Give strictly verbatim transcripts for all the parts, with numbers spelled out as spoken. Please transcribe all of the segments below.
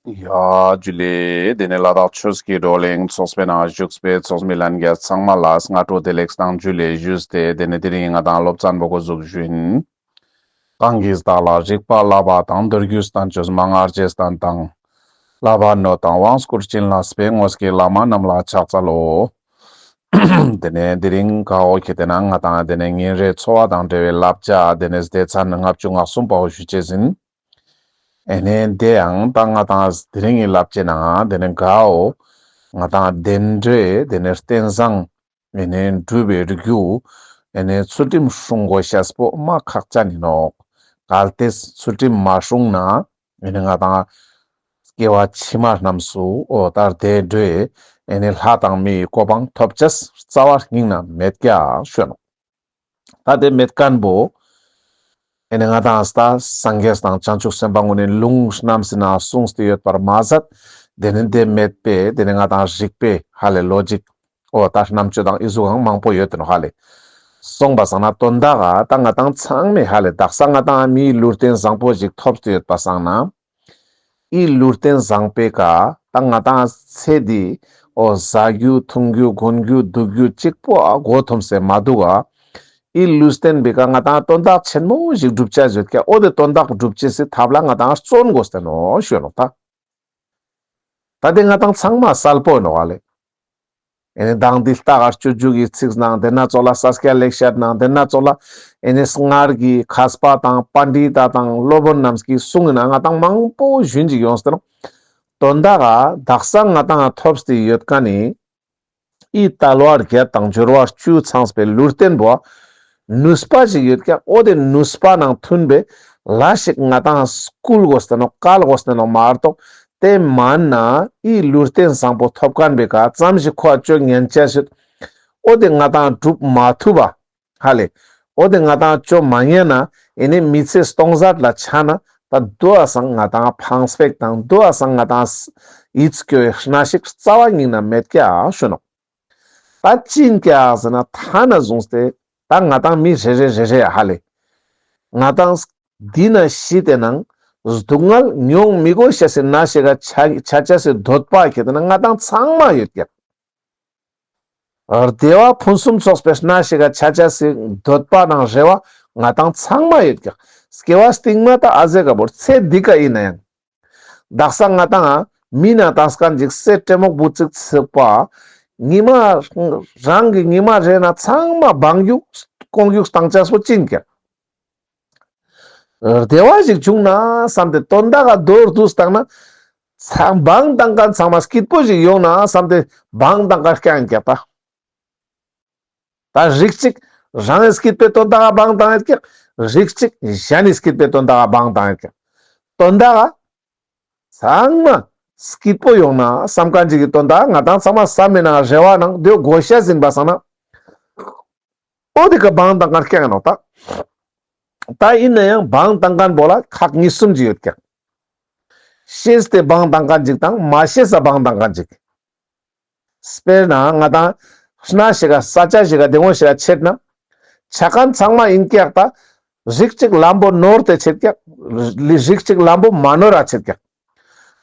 ཡ་ཇུ་ལེ། དེ་ནས་ལ་དྭགས་ཆོས་ཀྱི་བགྲོ་གླེང་ཚོགས་པའི་ནང་བཞུགས་པའི་ཚོགས་མི་ལྷན་རྒྱས་ཚང་མ་ལ་སྔ་དྲོ་བདེ་ལེགས་དང་ཇུ་ལེ་ཞུས་ཏེ། དེ་ནས་དེ་རིང་ང་དང་སློབ་ཚན་པོ་འགོ་འཛུགས་ཞུ་ཡིན། གང་གིས་བདག་ལ་རིག་པ་བསླབ་པ་དང་། མདོ་རྒྱུད་བསྟན་བཅོས་མན་ངག་རྗེས་བསྟན་དང་། བསླབ་པ་ནོད་དང་དབང་བསྐུར་བྱིན་རླབས་པའི། དངོས་ཀྱི་བླ་མ་རྣམས་ལ་ཕྱག་འཚལ་ལོ། དེ་ནས་དེ་རིང་གའོ་ཁེ་ཏེ་ན་ང་དང་དེ་ནས་ཉིན་རེའི་འཚོ་བ་དང་འབྲེལ་བའི་བསླབ་བྱ་དེ་ནས་སྡེ་ཚན་ལྔ་བཅུ་ང་གསུམ་པའོ་ཞུ་ཅེས་ཡིན། ཨེ་ནས་དེ་ཡང་ད་ང་དང་དེ་རིང་གི་བསླབ་བྱའི་ནང་དེ་ནས་གའོ་ང་དང་བདེ་འགྲོའི་དེ་ནས་རྟེན་བཟང་ཨེ་ནས་འགྲུབ་པའི་རྒྱུ་ཨེ་ནས་ཚུལ་ཁྲིམས་སྲུང་དགོས་ཤེས་པོ་མ་ཁག་ཅན་ཡིན་ནོག། གལ་ཏེ་ཚུལ་ཁྲིམས་མ་སྲུང་ན་ཨེ་ནས་ང་དང་སྐྱེ་བ་ཕྱི་མ་རྣམས་སུ་འོ་ད་བདེ་འགྲོའི་ཨེ་ནས་ལྷ་དང་མིའི་གོ་འཕང་ཐོབ་ཅེས་རྩ་བ་ཉིད་ནས་མེད་ཀྱག་ཞུ་ནོག། ད་དེ་མེད་མཁན་པོ་ཨེ་ནས་ང་དང་ད་སངས་རྒྱས་དང་བྱང་ཆུབ་སེམས་དཔའ་ངོ་ནས་ལུང་རྣམས་སི་ནང་གསུངས་ཏེ་ཡོད་པར་མ་ཟད། དེ་ནས་དེ་མེད་པའི་དེ་ནས་ང་དང་རིག་པའི་ཧ་ལས་ལོ་ཇིག་འོ་ད་རྣམ་དཔྱོད་དང་ཨི་ཟུག་གང་མང་པོ་ཡོད་དེ་ནོག་ཧ་ལས། སོང་པ་སང་ན་དོན་དག་ག་ད་ང་དང་ཚང་མས་ཧ་ལས་དག་ས་ང་དང་མིའི་ལུས་རྟེན་བཟང་པོ་ཞིག་ཐོབ་སྟེ་ཡོད་པ་སང་ན། ཨི་ལུས་རྟེན་བཟང་པོའི་ཀ་ད་ང་དང་ཚེ་འདི་འོ་ཟ་རྒྱུ་འཐུང་རྒྱུ་གོན་རྒྱུ་འདུག་རྒྱུ་གཅིག་པོ་ཨ་མགོ་འཐོམས་སེ་མ་འདུག་ག། ཨི་ལུས་རྟེན་པོའི་ཀ་ང་དང་དོན་དག་ཆེན་མོ་ཞིག་སྒྲུབ་ཅེས་ཡོད་ཀྱག། འོ་དེ་དོན་དག་སྒྲུབ་ཅེས་སི་ཐབས་ལ་ང་དང་བརྩོན་དགོས་ཏེ་ནོག་ཞུ་ནོག་ད། ད་དེ་ང་དང་ཚང་མ་གསལ་པོ་ཡིན་ནོག་ལེ། ཨེ་ནས་མདང་འདི་ལྟ་ག་སྤྱོད་འཇུག་གི་ཚིག་ནང་དེ་ན་ཙོགས་ལ་ས་སྐྱ་ལེགས་བཤད་ནང་དེ་ན་ཙོགས་ལ་ཨེ་ནས་སྔར་གྱི་མཁས་པ་དང་པཎྜི་ཏ་དང་སློབ་དཔོན་རྣམས་ཀྱི་གསུང་ཡིན་ན་ང་དང་མང་པོ་ཞུན་ཅིག་ཡོངས་ཏེ་ནོག། དོན་དག་ག་དག་ས་ང་དང་ཐོབ་སྟེ་ཡོད་མཁན་ནི་ཨི་དལ་བ་བརྒྱད་དང་འབྱོར་བ་བཅུ་ཚང་བའི་ལུས་རྟེན་པོ་ནུས་པ་ཞིག་ཡོད་ཀྱག། འོ་དེ་ནུས་པ་ནང་མཐུན་པའི་ལས་ཤིག་ང་དང་བསྐུལ་དགོས་ཏེ་ནོག། བཀལ་དགོས་ཏེ་ནོག་མ་གཏོགས། དེ་མན་ན་ཨི་ལུས་རྟེན་བཟང་པོ་ཐོབ་མཁན་པོའི་ཀ་ཙམ་ཞིག་ཁོ་ཨ་ཅོ་ཉན་ཅེས་ཡོད། འོ་དེ་ང་དང་སྒྲུབ་མ་ཐུབ་པ་ཧ་ལས། འོ་དེ་ང་དང་ཅོ་མ་ཉན་ན་ཨེ་ནས་མི་ཚེ་སྟོང་ཟད་ལ་ཆ་ན་ད་དོ་ཨ་སང་ང་དང་ཕངས་པེག་དང་དོ་ཨ་སང་ང་དང་ཡིད་སྐྱོ་བའི་གནས་ཤིག་རྩ་བ་ཉིད་ནས་མེད་ཀྱག་ཞུ་ནོག། ད་ཅི་ཡིན་ཀྱག་ཟེར་ན་ཐ་ན་བཟུང་སྟེ་ད་ང་དང་མི་རེ་རེ་རེ་རེ་ཧ་ལས། ང་དང་འདི་ན་ཤི་སྟེ་ནང་སྡུག་བསྔལ་མྱོང་མི་དགོས་ཤེས་སི་གནས་ཤིག་ག་ཆ་ཆ་ཅེས་སི་འདོད་པ་ཁྱེར་ཏེ་ན་ང་དང་ཚང་མ་ཡོད་ཀྱག། བདེ་བ་ཕུན་སུམ་ཚོགས་པའི་གནས་ཤིག་ག་ཆ་ཅེས་སི་འདོད་པ་དང་རེ་བ་ང་དང་ཚང་མ་ཡོད་ཀྱག། སྐྱེ་བ་སྟིང་མ་ད་ཨ་ཟེ་ག་བོར་ཚེ་འདི་ཀ་ཡིན་ན་ཡང་། དག་ས་ང་དང་མི་ན་དང་སྐན་ཅིག་སེ་ཏྲེ་མོག་བུ་ཙིག་ཚིག་པ། ཉི་མ་རང་གི་ཉི་མ་རེ་ན་ཚང་མ་བང་རྒྱུག་ཀོང་རྒྱུག་བཏང་ཅེས་པོ་ཅི་ཡིན་ཀྱག། བདེ་བ་ཞིག་བྱུང་ན་བསམ་སྟེ་དོན་དག་ག་མདོར་བསྡུས་བཏང་ན། ཚང་བང་བཏང་མཁན་ཚང་མ་སྐྱིད་པོ་ཞིག་ཡོང་ན་བསམ་སྟེ་བང་བཏང་མཁན་རྐྱང་ཡིན་ཀྱག་ད། ད་རིགས་གཅིག་རང་གི་སྐྱིད་པའི་དོན་དག་ག་བང་བཏང་ཡོད་ཀྱག། རིགས་གཅིག་གཞན་ནི་སྐྱིད་པའི་དོན་དག་ག་བང་བཏང་ཡོད་ཀྱག། དོན་དག་ག་ཚང་མ་སྐྱིད་པོ་ཡོང་ན་བསམ་མཁན་ཅིག་གི་དོན་དག་ག་ང་དང་ཚང་མ་བསམ་མི་ནང་རེ་བ་ནང་དེ་དགོས་ཤེས་ཡིན་པ་སང་ན། འོ་དེ་ཀ་བང་བཏང་མཁན་རྐྱང་ཡིན་ནོག་ད། ད་ཡིན་ན་ཡང་བང་བཏང་མཁན་པོ་ལ་ཁག་གཉིས་གསུམ་ཅིག་ཡོད་ཀྱག། ཤེས་ཏེ་བང་བཏང་མཁན་ཅིག་དང་མ་ཤེས་ས་བང་བཏང་མཁན་ཅིག། དཔེར་ན་ང་དང་གནས་ཤིག་ག་ས་ཆ་ཞིག་ག་བདེ་མོ་ཞིག་ག་ཆེད་ན། ཆ་མཁན་ཚང་མ་ཡིན་ཀྱག་ད། རིགས་གཅིག་ལམ་པོ་ནོར་ཏེ་ཆེད་ཀྱག། རིགས་གཅིག་ལམ་པོ་མ་ནོར་ར་ཆེད་ཀྱག།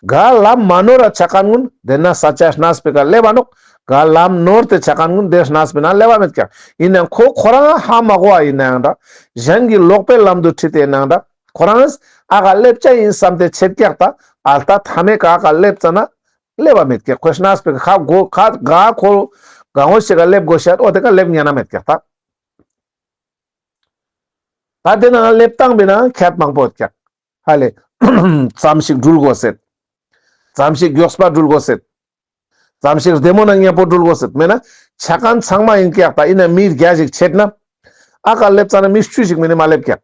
ག་ལམ་མ་ནོར་ར་ཆ་མཁན་ཀུན་དེ་ན་ས་ཆ་གནས་པོའི་ཀ་སླེབ་བ་ནོག། ག་ལམ་ནོར་ཏེ་ཆ་མཁན་ཀུན་དེ་གནས་པོའི་ནང་སླེབ་བ་མེད་ཀྱག། ཡིན་ནའང་ཁོ་ཁོ་རང་ཧ་མ་གོ་བ་ཡིན་ནའང་འདྲ། གཞན་གྱི་ལོག་པའི་ལམ་དུ་ཁྲིད་དེ་ཡིན་ནའང་འདྲ། ཁོ་རང་ཨ་ཀ་སླེབ་ཆ་ཡིན་བསམ་སྟེ་ཆེད་ཀྱག་ད། ཨ་ལྟ་མཐའ་མའི་ཀ་ཨ་ཀ་སླེབ་ཙ་ན་སླེབ་བ་མེད་ཀྱག། ཁོ་གནས་པོའི་ཀ་གོ་ཁ་ག་ཁོ་ག་འོ་ཞིག་ག་སླེབ་དགོས་ཤེས་འོ་དེ་ཀ་སླེབ་ཉན་ན་མེད་ཀྱག་ད། ད་དེ་ན་སླེབ་སྟངས་པོའི་ནང་ཁྱད་མང་པོ་ཡོད་ཀྱག། ཧ་ལས། ཙམ་ཞིག་འགྲུལ་དགོས་ཟེར། ཙམ་ཞིག་མགྱོགས་པ་འགྲུལ་དགོས་ཟེར། ཙམ་ཞིག་བདེ་མོ་ནང་མཉམ་པོ་འགྲུལ་དགོས་ཟེར། མེད་ན་ཆ་མཁན་ཚང་མ་ཡིན་ཀྱག་ད། ཡིན་ན་མི་བརྒྱ་ཞིག་ཆེད་ན། ཨ་ཀ་སླེབ་ཙ་ན་མི་བཅུ་ཞིག་མེད་ན་མ་སླེབ་ཀྱག།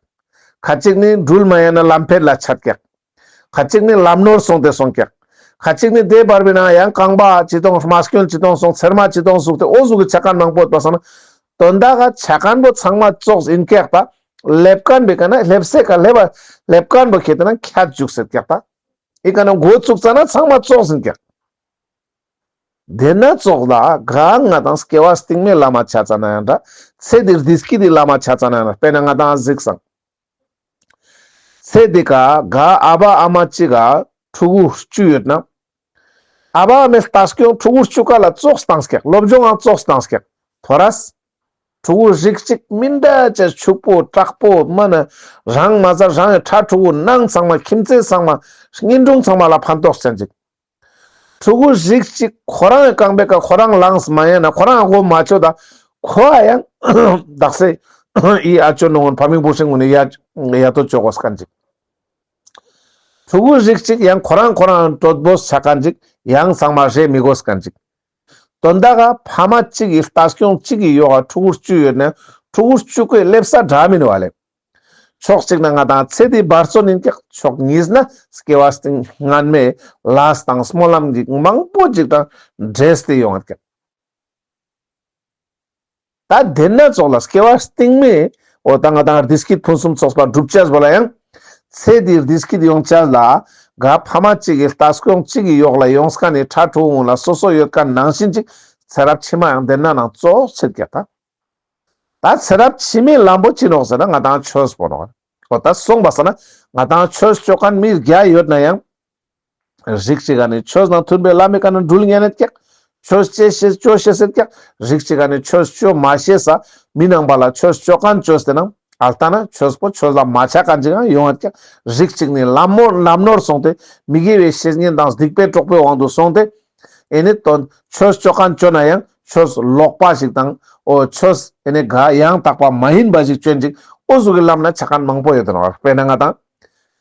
ཁ་ཅིག་ནི་འགྲུལ་མ་ཡིན་ན་ལམ་ཕེད་ལ་ཆད་ཀྱག། ཁ་ཅིག་ནི་ལམ་ནོར་སོང་སྟེ་སོང་ཀྱག། ཁ་ཅིག་ནི་དེ་བར་པའི་ནང་ཡང་རྐང་པ་ཅི་ཏོང་རྨ་སྐྱོན་ཅི་ཏོང་སོང་ཚེར་མ་ཅི་ཏོང་ཟུག་སྟེ་འོ་ཟུག་གི་ཆ་མཁན་མང་པོ་ཡོད་པ་སང་ན། དོན་དག་ག་ཆ་མཁན་པོ་ཚང་མ་ཙོགས་ཡིན་ཀྱག་ད། སླེབ་མཁན་པོའི་ཀ་ན་སླེབ་སའི་ཀ་སླེབ་པ་སླེབ་མཁན་པོ་ཁྱེད་དེ་ན་ཁྱད་འཇུག་ཟེར་ཀྱག་ད། ཨི་ཀ་ན་འགོ་བཙུགས་ཙ་ན་ཚང་མ་ཙོགས་ཡིན་ཀྱག། དེ་ན་ཙོགས་ལ་ག་ང་དང་སྐྱེ་བ་སྟིང་མའི་བླ་མ་ཆ་ཙ་ན་ཡང་འདྲ། ཚེ་འདིར་བདེ་སྐྱིད་དི་བླ་མ་ཆ་ཙ་ན་ཡང་འདྲ། དཔེར་ན་ང་དང་གཟིགས་སང་། ཚེ་འདི་ཀ་ག་ཨ་བ་ཨ་མ་ཅིག་ག་ ཕྲུ་གུ་བཅུ་ཡོད་ན། ཨ་བ་མའི་ལྟ་སྐྱོང་ཕྲུ་གུ་བཅུ་ཀ་ལ་ཙོགས་བཏང་སྐྱག། སློབ་སྦྱོང་ཡང་ཙོགས་བཏང་སྐྱག། ཐོ་རས། ཕྲུ་གུ་རིགས་གཅིག་མི་འདྲ་ཅེས་ཕྱུག་པོ་དྲག་པོ་མ་ན་རང་མ་ཟ་རང་ཡི་ཕྲུ་གུ་ནང་ཚང་མ་ཁྱིམ་མཚེས་ཚང་མ་གཉེན་དྲུང་ཚང་མ་ལ་ཕན་ཐོགས་ཅན་ཅིག། ཕྲུ་གུ་རིགས་གཅིག་ཁོ་རང་གི་རྐང་པའི་ཀ་ཁོ་རང་ལངས་མ་ཡིན་ན་ཁོ་རང་མགོ་མ་ཆོད་ད་ཁོ་ཨ་ཡང་དག་སེ་ཡི་ཨ་ཅོ་ནོ་ཕ་མིང་བུ་ཧྲིང་ངུ་ནི་ཡ་ཡ་ཏོ་ཅོ་གོས་ཀན་ཅིག། ཕྲུ་གུ་རིགས་གཅིག་ཡང་ཁོ་རང་ཁོ་རང་གྲོད་པོ་ཆ་ཀན་ཅིག་ཡང་ཚང་མ་རེ་མི་གོས་ཀན་ཅིག། དོན་དག་ག་ཕ་མ་གཅིག་གི་ལྟ་སྐྱོང་གཅིག་གི་ཡོག་ག་ཕྲུ་གུ་བཅུ་ཡོད་ན་ཕྲུ་གུ་བཅུ་ཀའི་སླེབས་ས་འདྲ་མིན་བ་ལེ། ཕྱོགས་གཅིག་ན་ང་དང་ཚེ་འདི་འབད་བརྩོན་ཡིན་ཀྱག། ཕྱོགས་གཉིས་ན་སྐྱེ་བ་སྟིང་སྔན་མའི་ལས་དང་སྨོན་ལམ་གྱི་མང་པོ་ཅིག་དང་འབྲེལ་ཏེ་ཡོང་ཡོད་ཀྱག། ད་དེ་ན་ཙོགས་ལ་སྐྱེ་བ་སྟིང་མའི་འོ་ད་ང་དང་བདེ་སྐྱིད་ཕུན་སུམ་ཚོགས་པ་སྒྲུབ་ཅེས་པོ་ལ་ཡང་ཚེ་འདིར་བདེ་སྐྱིད་ཡོང་ཅེས་ལ་ག་ཕ་མ་གཅིག་གི་ལྟ་སྐྱོང་གཅིག་གི་ཡོག་ལ་ཡོངས་ཀ་ནི་ཕྲུ་གུ་ལ་སོ་སོ་ཡོད་ཀ་ནང་བཞིན་ཅིག་ཚེ་རབས་ཕྱི་མ་ཡང་དེ་ན་ནང་ཙོགས་ཆེད་ཀྱག་ད། ད་ཚེ་རབས་ཕྱི་མའི་ལམ་པོ་ཅི་ནོག་ཟེར་ན་ང་དང་ཆོས་པོ་ནོག། འོ་ད་སོང་པ་སང་ན་ང་དང་ཆོས་ཅོ་ཁན་མི་བརྒྱ་ཡོད་ན་ཡང་། རིགས་གཅིག་ག་ནི་ཆོས་དང་མཐུན་པའི་ལམ་མི་ཀ་ན་འགྲུལ་ཉན་ནད་ཀྱག། ཆོས་ཅེས་ཤེས་ཅོ་ཤེས་སེད་ཀྱག། རིགས་གཅིག་ག་ནི་ཆོས་ཅོ་མ་ཤེས་ས་མི་ནང་པ་ལ་ཆོས་ཅོ་ཁན་ཅོས་ཏེ་ནང་ཨལ་ཏ་ན་ཆོས་པོ་ཆོས་ལ་མ་ཆ་ཁན་ཅིག་ཡང་ཡོང་ཡོད་ཀྱག། རིགས་གཅིག་ནི་ལམ་མོ་ལམ་ནོར་སོང་སྟེ་མི་དགེ་བའི་བཤེས་གཉེན་དང་སྡིག་པའི་གྲོགས་པོའི་དབང་དུ་སོང་སྟེ། ཨེ་ནི་དོན་ཆོས་ཅོ་ཁན་ཅོ་ན་ཡང་ཆོས་ལོག་པ་ཞིག་དང་འོ་ཆོས་ཨེ་ནི་ག་ཡང་དག་པ་མ་ཡིན་པ་ཞིག་ཅོན་ཅིག། འོ་ཟུག་གི་ལམ་ན་ཆ་ཁན་མང་པོ་ཡོད་དེ་ནོག། དཔེར་ན་ང་དང་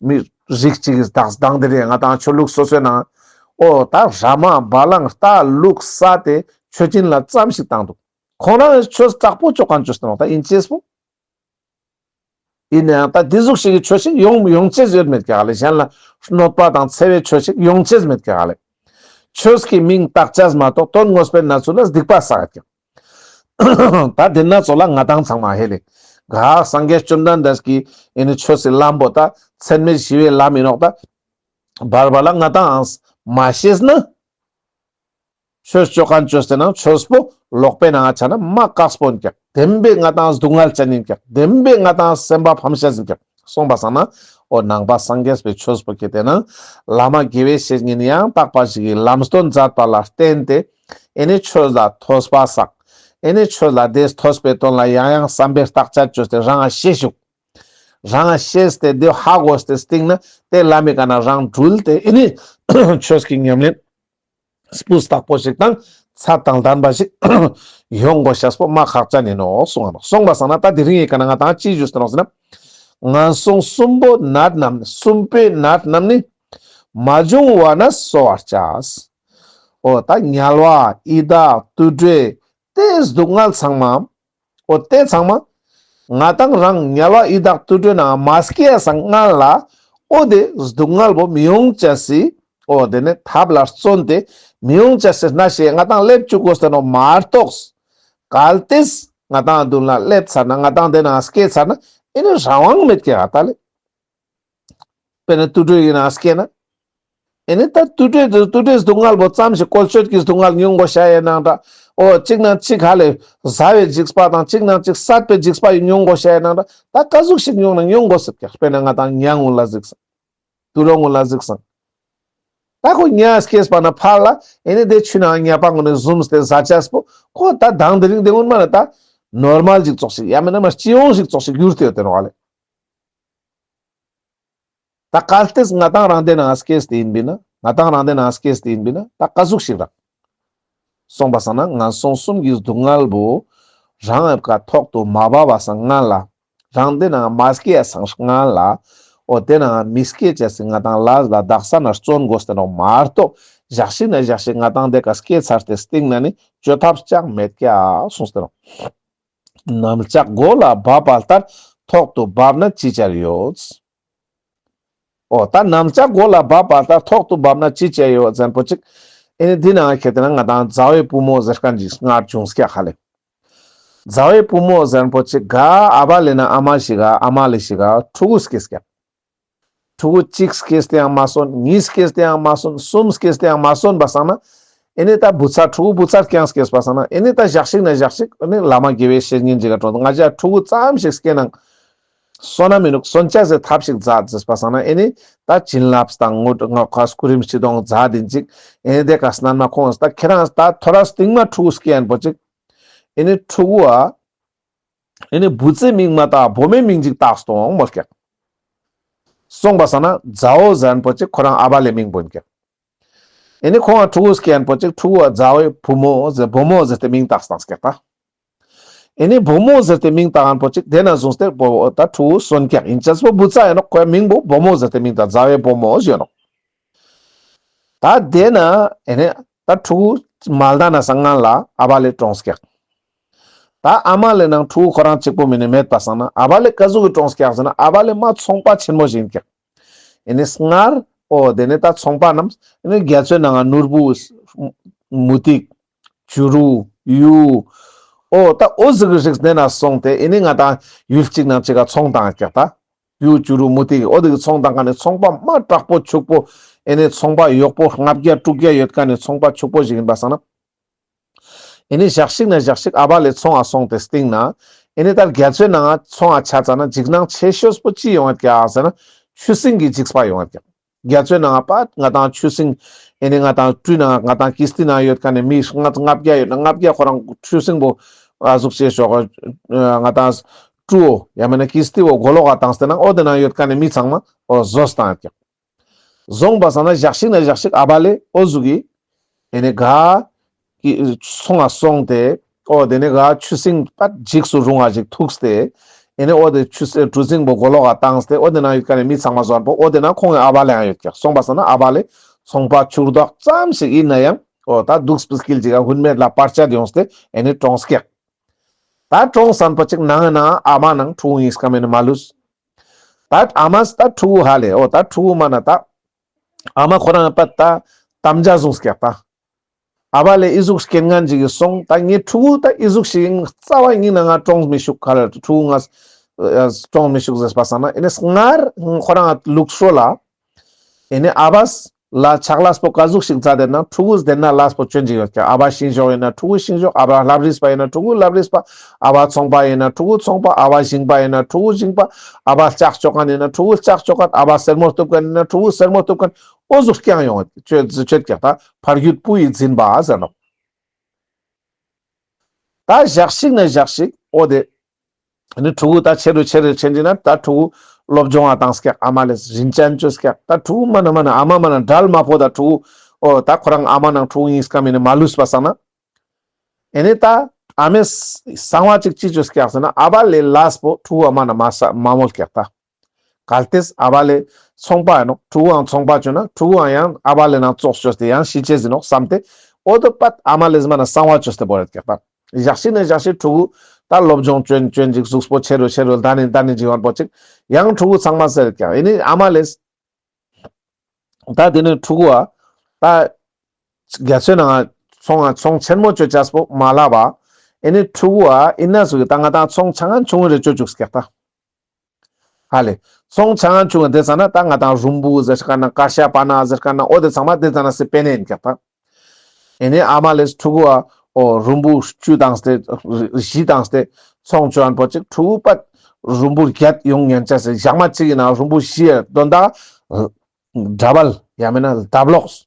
མི་རིགས་གཅིག་གི་དག་དང་དེ་རིང་ང་དང་ཆོས་ལུགས་སོ་སོའི་ནང་འོ་ད་ར་མ་བ་ལང་རྟ་ལུག་ས་དེ་ཆོས་སྦྱིན་ལ་ཙམ་ཞིག་བཏང་འདུག། ཁོང་རང་ཆོས་དྲག་པོ་ཅོ་ཁན་ཅོས་ཏེ་ནོག་ད་ཨིན་ཅེས་པོ། ཡིན་ནའང་ད་དེ་ཟུག་ཞིག་གི་ཆོས་ཤིག་ཡོང་ཡོང་ཅེས་ཡོད་མེད་ཀྱག་ལེ། གཞན་ལ་གནོད་པ་དང་འཚེ་བའི་ཆོས་ཤིག་ཡོང་ཅེས་མེད་ཀྱག་ལེ། ཆོས་ཀྱི་མིང་བཏགས་ཅེས་མ་གཏོགས་དོན་དངོས་པོའི་ན་ཚུ་ལ་སྡིག་པ་བསགས་ཀྱག། ད་དེ་ན་ཙོགས་ལ་ང་དང་ཚང་མ་ཧེ་ལེ། ག་སངས་རྒྱས་བཅོམ་ལྡན་འདས་ཀྱི་ཨེ་ནི་ཆོས་སི་ལམ་པོ་ད་ཚད་མེད་ཞི་བའི་ལམ་ཡིན་ནོག་ད། བར་བར་ལ་ང་དང་མ་ཤེས་ན། ཆོས་ཅོ་ཁན་ཅོས་ཏེ་ནང་ཆོས་པོ་ལོག་པའི་ནང་ཆ་ན་མ་དཀགས་པོ་ཡིན་ཀྱག། བདེན་པའི་ང་དང་སྡུག་བསྔལ་ཅན་ཡིན་ཀྱག། བདེན་པའི་ང་དང་སེམས་པ་ཕམ་ཤེས་ཡིན་ཀྱག། སོང་པ་སང་ན་འོ་ནང་པ་སངས་རྒྱས་པའི་ཆོས་པོ་ཁྱེར་ཏེ་ནང་བླ་མ་དགེ་བའི་བཤེས་གཉེན་ཡང་དག་པ་ཞིག་གི་ལམ་སྟོན་མཛད་པ་ལ་བརྟེན་ཏེ་ཨེ་ནི་ཆོས་ལ་ཐོས་པ་བསགས། ཨེ་ནི་ཆོས་ལ་དེ་ཐོས་པའི་དོན་ལ་ཡང་ཡང་བསམ་པའི་བརྟག་དཔྱད་ཅོས་ཏེ་རང་ང་ཤེས་ཤུགས། རང་ཤེས་ཏེ་དེ་ཧ་གོ་སྟེ་སྟིང་ན་དེ་ལམ་མི་ཀ་ན་རང་འགྲུལ་ཏེ་ཨེ་ནི་ཆོས་ཀྱི་ཉམས་ལེན་སྤུས་དག་པོ་ཞིག་དང་ཚད་དང་ལྡན་པ་ཞིག་ཡོང་དགོས་ཤེས་པོ་མ་ཁག་ཅན་ཡིན་ནོག་གསུངས་པ་སང་ན་ད་དེ་རིང་ངི་ཀ་ན་ང་དང་ཅི་ཞུས་ཏེ་ནོག་ཟེར་ན། ངན་སོང་གསུམ་པོ་ནད་རྣམས་ནི་གསུམ་པོའི་ནད་རྣམས་ནི་མ་བྱུང་བ་ན་གསོ་བར་བྱ། འོ་ད་དམྱལ་བ་ཡི་དྭགས་དུད་འགྲོའི་དེ་སྡུག་བསྔལ་ཚང་མ། འོ་དེ་ཚང་མ། ང་དང་རང་དམྱལ་བ་ཡི་དྭགས་དུད་འགྲོའི་ནང་མ་སྐྱེས་སང་སྔན་ལ། འོ་དེ་སྡུག་བསྔལ་བོ་མི་ཡོང་ཅེས་སི། འོ་དེ་ནི་ཐབས་ལ་བརྩོན་ཏེ་མི་ཡོང་ཅེས་སི་ན་ཤེས་ང་དང་སླེབ་བཅུག་དགོས་ཏེ་ནོག་མ་གཏོགས། གལ་ཏེ་ང་དང་མདུན་ལ་སླེབས་ཚར་ན་ང་དང་དེ་ནང་སྐྱེས་ཚར་ན་ཨེ་ནི་རང་དབང་མེད་ཀྱག་ད་ལེ། དཔེར་ན་དུད་འགྲོ་ཡིན་ན་སྐྱེས་ན། ཨེ་ནི་ད་དུད་འགྲོའི་དུད་འགྲོའི་སྡུག་བསྔལ་བོ་ཙམ་ཞིག་བཀོལ་སྤྱོད་ཀྱི་སྡུག་བསྔལ་མྱོང་དགོས་ཤ་ཡིན་ནང་འདྲ། འོ་གཅིག་ནང་གཅིག་ཧ་ལས་ཟ་བའི་འཇིགས་པ་དང་གཅིག་ནང་གཅིག་བསད་པའི་འཇིགས་པ་ཡི་མྱོང་དགོས་ཤ་ཡིན་ནང་འདྲ། ད་ག་ཟུག་ཞིག་མྱོང་ན་མྱོང་དགོས་སེད་ཀྱག། དཔེར་ན་ང་དང་ཉ་ངུ་ལ་གཟིགས་སང་། དུད་འགྲོ་ངུ་ལ་གཟིགས་སང་། ད་ཁོ་ཉ་སྐྱེས་པ་ན་ཕར་ལ་ཨེ་ནི་དེ་ཆུ་ནང་ཉ་པ་ངུ་ནི་ཟུམས་ཏེ་ཟ་ཅེས་པོ་ཁོ་ད་དང་དེ་རིང་དེ་སྔོན་མ་ན་ད་ནོར་མལ་ཞིག་ཙོགས་ཤིག་ཡང་མིན་ན་མ་སྤྱི་ཡོངས་ཞིག་ཙོགས་ཤིག་གྱུར་ཏེ་ཡོད་དེ་ནོག་ལེ། ད་གལ་ཏེ་ང་དང་རང་དེ་ནང་སྐྱེས་ཏེ་ཡིན་པིན་ན་ང་དང་རང་དེ་ནང་སྐྱེས་ཏེ་ཡིན་པིན་ན་ད་ག་ཟུག་ཞིག་རག། སོང་པ་སང་ན་ངན་སོང་གསུམ་གྱི་སྡུག་བསྔལ་བོ་རང་ངི་ཀ་ཐོག་ཏུ་མ་བབས་པ་སང་སྔན་ལ་རང་དེ་ནང་མ་སྐྱེས་སང་སྔན་ལ་འོ་དེ་ནང་མི་སྐྱེ་ཅེས་སི་ང་དང་ལས་ལ་དག་ས་ན་བརྩོན་དགོས་ཏེ་ནོག་མ་གཏོགས་ཞག་ཞིག་ན་ཞག་ཞིག་ང་དང་དེ་ཀ་སྐྱེས་ཚར་ཏེ་སྟིང་ན་ནི་བཅོས་ཐབས་ཅང་མེད་ཀྱག་གསུངས་ཏེ་ནོག། གནམ་ལྕགས་མགོ་ལ་བབས་པ་ལྟར་ཐོག་ཏུ་བབས་ན་ཅི་བྱར་ཡོད། འོ་ད་གནམ་ལྕགས་མགོ་ལ་བབས་པ་ལྟར་ཐོག་ཏུ་བབས་ན་ཅི་བྱར་ཡོད་ཟེར་པོ་ཅིག། ཨེ་ནི་འདི་ནང་ཁྱེར་ཏེ་ན་ང་དང་མཛའ་བོའི་བུ་མོ་ཟེར་མཁན་ཅིག་སྔར་བྱུང་སྐྱག་ཧ་ལེ། མཛའ་བོའི་བུ་མོ་ཟེར་པོ་ཅིག་ག་ཨ་བ་ལེ་ན་ཨ་མ་ཞིག་ག་ཨ་མ་ལེ་ཞིག་ག་ཕྲུ་གུ་སྐྱེས་སྐྱག། ཕྲུ་གུ་གཅིག་སྐྱེས་ཏེ་ཡང་མ་སོན། གཉིས་སྐྱེས་ཏེ་ཡང་མ་སོན། གསུམ་སྐྱེས་ཏེ་ཡང་མ་སོན་པ་སང་ན། ཨེ་ནི་ད་བུ་ཚ་ཕྲུ་གུ་བུ་ཚ་རྐྱང་སྐྱེས་པ་སང་ན་ཨེ་ནི་ད་ཞག་ཞིག་ན་ཞག་ཞིག་ཨེ་ནི་བླ་མ་དགེ་བའི་བཤེས་གཉེན་ཅིག་ག་འགྲོ་ང་ཅག་ཕྲུ་གུ་ཙམ་ཞིག་སྐྱེས་ནང་ སོན་ན་མི་ནུག། སོན་ཆ་ཟེར་ཐབས་ཤིག་མཛད་ཟེར་པ་སང་ན་ཨེ་ནི་ད་བྱིན་རླབས་དང་ངོ་ངོ་ཁ་སྐུ་རིམ་སྤྱི་དོང་མཛད་དེ་ཅིག། ཨེ་ནི་དེ་ཀ་སྣན་མ་ཁོང་ད་ཁྱེད་རང་ད་ཐོ་རས་སྟིང་མ་ཕྲུ་གུ་སྐྱེ་ཡན་པོ་ཅིག། ཨེ་ནི་ཕྲུ་གུ་ཨ་ཨེ་ནི་བུ་ཚའི་མིང་མ་བཏགས་བུ་མོའི་མིང་ཅིག་བཏགས་སྟོང་མོལ་ཀྱག། སོང་པ་སང་ན་མཛའ་བོ་ཟེར་ཡན་པོ་ཅིག་ཁོ་རང་ཨ་བ་ལེ་མིང་བོན་ཀྱག། ཨེ་ནི་ཁོང་ང་ཕྲུ་གུ་སྐྱེ་ཡན་པོ་ཅིག་ཕྲུ་གུ་ཨ་མཛའ་བོའི་བུ་མོ་ཟེར་བུ་མོ་ཟེར་ཏེ་མིང་བཏགས་སྟངས་ཀྱག་ད། ཨེ་ནི་བུ་མོ་ཟེར་ཏེ་མིང་བཏགས་ཡན་པོ་ཅིག་དེ་ན་བཟུང་སྟེ་བོ་ད་ཕྲུ་གུ་སོན་ཀྱག་ཡིན་ཅེས་པོ་བུ་ཚ་ཡིན་ནོག། ཁོའི་མིང་བོ་བུ་མོ་ཟེར་ཏེ་མིང་བཏགས་མཛའ་བོའི་བུ་མོ་ཟེར་ནོག། ད་དེ་ན་ཨེ་ནི་ད་ཕྲུ་གུ་མ་ལྡན་ན་སང་སྔན་ལ་ཨ་བ་ལེ་གྲོངས་ཀྱག། ད་ཨ་མ་ལེ་ནང་ཕྲུ་གུ་ཁོ་རང་གཅིག་པོ་མིན་ནི་མེད་པ་སང་ན་ཨ་བ་ལེ་ཀ་ཟུག་གི་གྲོངས་ཀྱག་ཟེར་ན་ཨ་བ་ལེ་མ་ཚོང་པ་ཆེན་མོ་ཞིག་ཡིན་ཀྱག། ཨེ་ནི་སྔར་འོ་དེ་ནི་ད་ཚོང་པ་རྣམས་ཨེ་ནི་རྒྱ་མཚོའི་ནང་ང་ནོར་བུ་མུ་ཏིག་བྱུ་རུ་གཡུ་འོ་ད་འོ་ཟུག་གི་རིགས་དེ་ན་སོང་སྟེ་ཨེ་ནི་ང་དང་ཡུལ་གཅིག་ནང་གཅིག་ག་ཚོང་བཏང་ཀྱག་ད། གཡུ་བྱུ་རུ་མུ་ཏིག་འོ་དེ་གི་ཚོང་བཏང་མཁན་ནི་ཚོང་པ་མ་དྲག་པོ་ཕྱུག་པོ་ཨེ་ནི་ཚོང་པ་གཡོག་པོ་ལྔ་བརྒྱ་དྲུག་བརྒྱ་ཡོད་མཁན་ནི་ཚོང་པ་ཕྱུག་པོ་ཞིག་ཡིན་པ་སང་ན། ཨེ་ནི་ཞག་ཞིག་ན་ཞག་ཞིག་ཨ་བ་ལེ་ཚོང་ང་སོང་སྟེ་སྟིང་ན་ཨེ་ནི་ད་རྒྱ་མཚོའི་ནང་ང་ཚོང་ང་ཆ་ཙ་ན་འཇིགས་སྣང་ཆེ་ཤོས་པོ་ཅི་ཡོང་ཡོད་ཀྱག་ཟེར་ན་ཆུ་སྲིན་གྱི་འཇིགས་པ་ཡོང་ཡོད་ཀྱག། རྒྱ་མཚོའི་ནང་ང་པ་ང་དང་ཆུ་སྲིན་ཨེ་ནི་ང་དང་སྤྲུའི་ནང་ང་ང་དང་ཀིས་ཏི་ནང་ཡོད་མཁན་ནི་མི་ལྔ་ལྔ་བརྒྱ་ཡོད་ན་ལྔ་བརྒྱ་ཁོ་རང་ཆུ་སྲིན་པོ་ཨ་ཟུག་ཅེས་ཤོག་ང་དང་སྤྲུ་བོ་ཡང་མིན་ན་ཀིས་ཏི་བོ་མགོ་ལོག་ག་བཏང་སྟེ་ན་འོ་དེ་ནང་ཡོད་མཁན་ནི་མི་ཚང་མ་འོ་ཟོས་བཏང་ཡོད་ཀྱག། བཟུང་བ་སང་ན་ཞག་ཞིག་ན་ཞག་ཞིག་ཨ་བ་ལེ་འོ་ཟུག་གི་ཨེ་ནི་ག་ཚོང་ང་སོང་སྟེ་འོ་དེ་ནི་ག་ཆུ་སྲིན་པ་འཇིགས་སུ་རུང་བ་ཞིག་ཐུག་སྟེ་ཨེ་ནི་འོ་དེ་ཆུ་སྲིན་གྲུ་གཟིངས་པོ་མགོ་ལོག་ག་བཏང་སྟེ་འོ་དེ་ན་ཡོད་མཁན་ནི་མི་ཚང་མ་ཟོས་པོ་འོ་དེ་ན་ཁོང་གི་ཨ་བ་ལེ་ཡང་ཡོད་ཀྱག། སོང་བ་སང་ན་ཨ་བ་ལེ་ཚོང་པ་ཕྱུག་བདག་ཙམ་ཞིག་ཡིན་ན་ཡང་འོ་ད་འདུག་སྤུས་སྐྱིལ་ཅིག་ག་ཧུན་མེད་ལ་བར་ཆད་ཡོང་སྟེ་ཨེ་ནི་གྲོངས་ཀྱག། ད་གྲོངས་སན་པོ་ཅིག་ནང་ན་ཨ་མ་ནང་ཕྲུ་གུ་ཡིན་སྐམ་ཨེ་ནི་མ་ལུས། ད་ཨ་མས་ད་ཕྲུ་གུ་ཧ་ལེ་འོ་ད་ཕྲུ་གུ་མ་ན་ད་ཨ་མ་ཁོ་རང་པ་ད་དམ་བཅའ་བཟུང་སྐྱག་ད། ཨ་བ་ལེ་ཨི་ཟུག་རྐྱེན་ངན་ཅིག་གི་སོང་ད་ངའི་ཕྲུ་གུ་ད་ཨི་ཟུག་ཞིག་ཡིན་རྩ་བ་ཉིད་ན་ང་གྲོངས་མི་ཤུག་ཁ་ལ་ཕྲུ་གུ་ང་གྲོངས་མི་ཤུག་ཟེར་པ་སང་ན་ཨེ་ནི་སྔར་ཁོ་རང་ལུགས་སྲོལ་ལ་ཨེ་ནི་ཨ་བས་ལ་ཕྱག་ལས་པོ་ག་ཟུག་ཞིག་མཛད་དེ་ན་ཕྲུ་གུས་དེ་ན་ལས་པོ་བཅོན་ཅིག་ཡོད་ཀྱག། ཨ་བ་ཤིང་ཞོག་ཡིན་ན་ཕྲུ་གུ་ཤིང་ཞོག། ཨ་བ་ལྷ་བྲིས་པ་ཡིན་ན་ཕྲུ་གུ་ལྷ་བྲིས་པ། ཨ་བ་ཚོང་པ་ཡིན་ན་ཕྲུ་གུ་ཚོང་པ། ཨ་བ་ཞིང་པ་ཡིན་ན་ཕྲུ་གུ་ཞིང་པ། ཨ་བ་ལྕགས་བཅོ་མཁན་ཡིན་ན་ཕྲུ་གུ་ལྕགས་བཅོ་མཁན། ཨ་བ་སེར་མོ་གཏུབ་མཁན་ཡིན་ན་ཕྲུ་གུ་སེར་མོ་གཏུབ་མཁན། འོ་ཟུག་རྐྱང་ཡོང་ཡོད་ཀྱག་ད། ཕ་རྒྱུད་བུ་ཡི་འཛིན་པ་ཟེར་ནོག། ད་ཞག་ཞིག་ན་ཞག་ཞིག་འོ་དེ་ནི་ཕྲུ་གུ་ད་ཆེ་རུ་ཆེ་རུ་ཆེན་ཅིག་ན་ད་ཕྲུ་གུ་སློབ་སྦྱོང་ང་བཏང་སྐྱག། ཨ་མ་ལེ་རིན་ཅན་བཅོས་སྐྱག། ད་ཕྲུ་གུ་མ་ན་མ་ན་ཨ་མ་མ་ན་འབྲལ་མ་ཕོད་ད་ཕྲུ་གུ་འོ་ད་ཁོ་རང་ཨ་མ་ནང་ཕྲུ་གུ་ཡིན་སྐམ་ཨེ་ནི་མ་ལུས་པ་སང་ན་ཨེ་ནི་ད་ཨ་མས་གསང་བ་ཅིག་ཅི་བཅོས་སྐྱག་ཟེར་ན་ཨ་བ་ལེ་ལས་པོ་ཕྲུ་གུ་ཨ་མ་ན་མ་ས་མ་མོལ་སྐྱག་ད། གལ་ཏེས་ཨ་བ་ལེ་ཚོང་པ་ཡིན་ནོག། ཕྲུ་གུའང་ཚོང་པ་བཅོས་ན་ཕྲུ་གུའང་ཡང་ཨ་བ་ལེ་ནང་ཙོགས་བཅོས་ཏེ་ཡང་ཤི་ཅེས་ཡིན་ནོག་བསམ་སྟེ་འོ་དོ་པད་ཨ་མ་ལེ་མ་ན་གསང་བ་བཅོས་ཏེ་བོར་ཡོད་ཀྱག་ད། ཞག་ཞིག་ན་ཞག་ཞིག་ཕྲུ་གུ་ད་སློབ་སྦྱོང་བཅོན་བཅོན་ཅིག་གཟུགས་པོ་ཆེ་རུ་ཆེ་རུ་ལྡན་ནི་ལྡན་ནི་ཅིག་ཡོང་པོ་ཅིག་ཡང་ཕྲུ་གུ་ཚང་མ་ཟེར་ཡོད་ཀྱག། ཨེ་ནི་ཨ་མ་ལེས་ད་དེ་ནི་ཕྲུ་གུ་ཨ་ད་རྒྱ་མཚོའི་ནང་ཚོང་ཨ་ཚོང་ཆེན་མོ་བཅོ་ཅེས་པོ་མ་ལབ་པ་ཨེ་ནི་ཕྲུ་གུ་ཨ་ཨིན་ན་ཟུག་གི་ད་ང་དང་ཚོང་ཆ་ངན་ཆུང་ངུ་རེ་བཅོ་བཅུག་སྐྱག་ད། ཧ་ལེ། ཚོང་ཆ་ངན་ཆུང་ངུ་དེ་ཙ་ན་ད་ང་དང་རུམ་བུ་ཟེར་ཁན་ན་ཀ་ཤ་པ་ན་ཟེར་ཁན་ན་འོ་དེ་ཚང་མ་དེ་ཙ་ན་སི་པེ་ནེ་ཡིན་ཀྱག་ད། ཨེ་ནི་ཨ་མ་ལེས་ཕྲུ་གུ་ཨ་འོ་རུམ་བུ་བཅུ་བཏང་སྟེ་བཞི་བཏང་སྟེ་ཚོང་བཅོ་ཡན་པོ་ཅིག་ཕྲུ་གུ་པད་རུམ་བུ་བརྒྱད་ཡོང་ཉན་ཆ་སི་ཞག་མ་གཅིག་ཡིན་ན་རུམ་བུ་བཞི་ཡ་དོན་དག་འདྲ་བལ་ཡང་མིན་ན་ལྡབ་ལོགས།